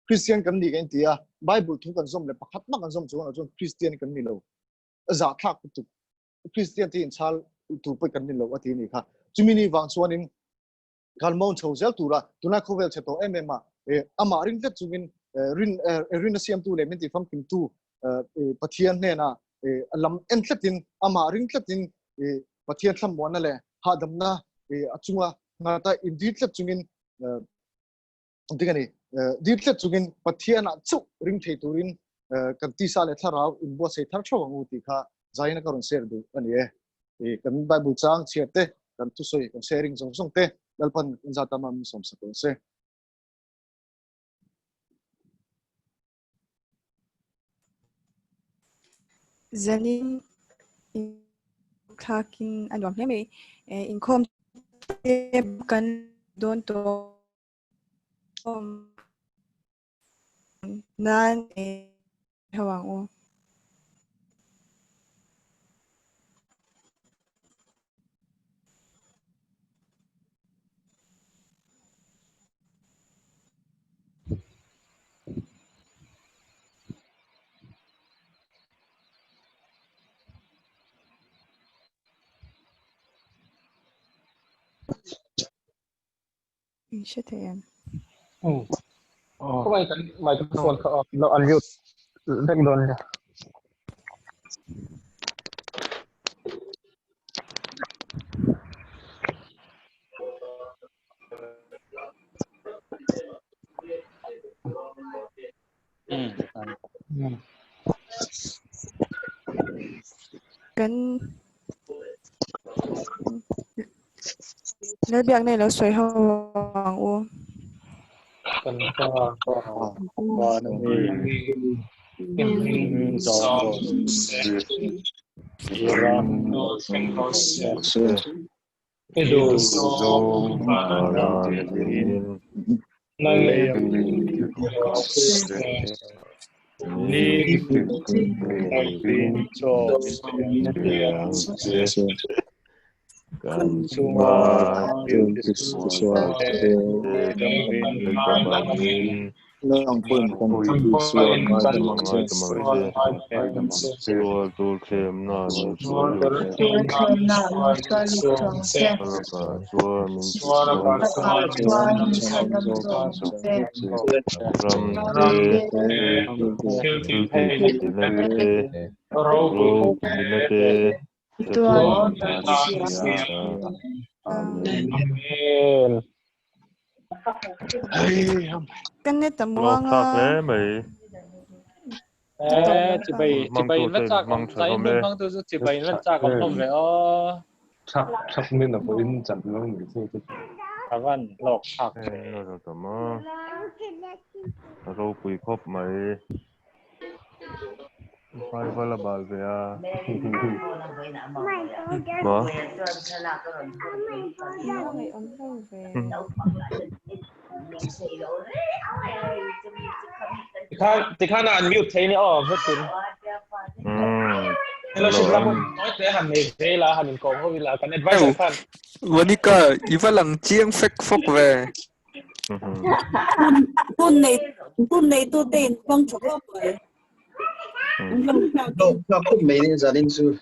Kristian kan ni kan ti a. Bible thu kan zawm leh pakhat mah kan zawm chuan chuan Kristian kan ni lo. Zahthlak lutuk. Kristian te inchhal tur pawh kan ni lo a ti ni kha. Chumi ni vang chuanin kan mawn chho zel tura tunlai khawvel chhe tawh em em a amah ring tlat chungin rin rin a siamtu leh min ti famkimtu Pathian hnena lam en tlatin amah ring tlatin Pathian thlamuanna leh hahdamna a chunga ngata indir tlat chungin ding ani dir tlat chungin Pathian ah chauh ring thei turin kan tisa leh thlarau inbuatsaih thar theuh ang u tih kha zaina ka rawn share duh ani e. Kan Bible chang chhiar te kan thusawi kan sharing zawng zawng te Lalpan kan za tama min sawm sak rawh se. Zanin thlakin a nuam hle mai. Inkhawm te kan dawn tawh nan ho ang u. In hre thei em? Oh. Khawngaih kan microphone kha off lo unmute vek dawn nia. Kan Lalbiak nei lo sawi ho ang u. Kan pa Van a mi in zawng rawh se. I ram lo thleng rawh se. I duh zawng van a tiin. Lei a mi. Kan chunga thil tisual te kan angin Nang pawhin kan tisual ngaidam ang che. Sual tur thlemna min sual Lakah chuan min chhandam zawk ang che. Ram te, thil tihtheihna te, ropuina te, Amen. Ka net a muang a. Hlawk mai. Eh, chibai chibai in va chak awm zai in hun hmang tu chu chibai in va chak awm hlawm ve aw. Thak thak min a pawhin chan lo ni chu. Avan hlawk thlak ve. Ropui khawp mai. Vai la bal ve a. Ma? Tikhan tikhan a unmute thei ni aw vetin. Fellowship lam tawi te han nei ve la han in kawm ho ila kan advisor khan. Monica, i va lang chiang fek fawk ve. Hun nei hun nei tu te in hmang tha khawp mai. Hlawk khawp mai ni zanin chu.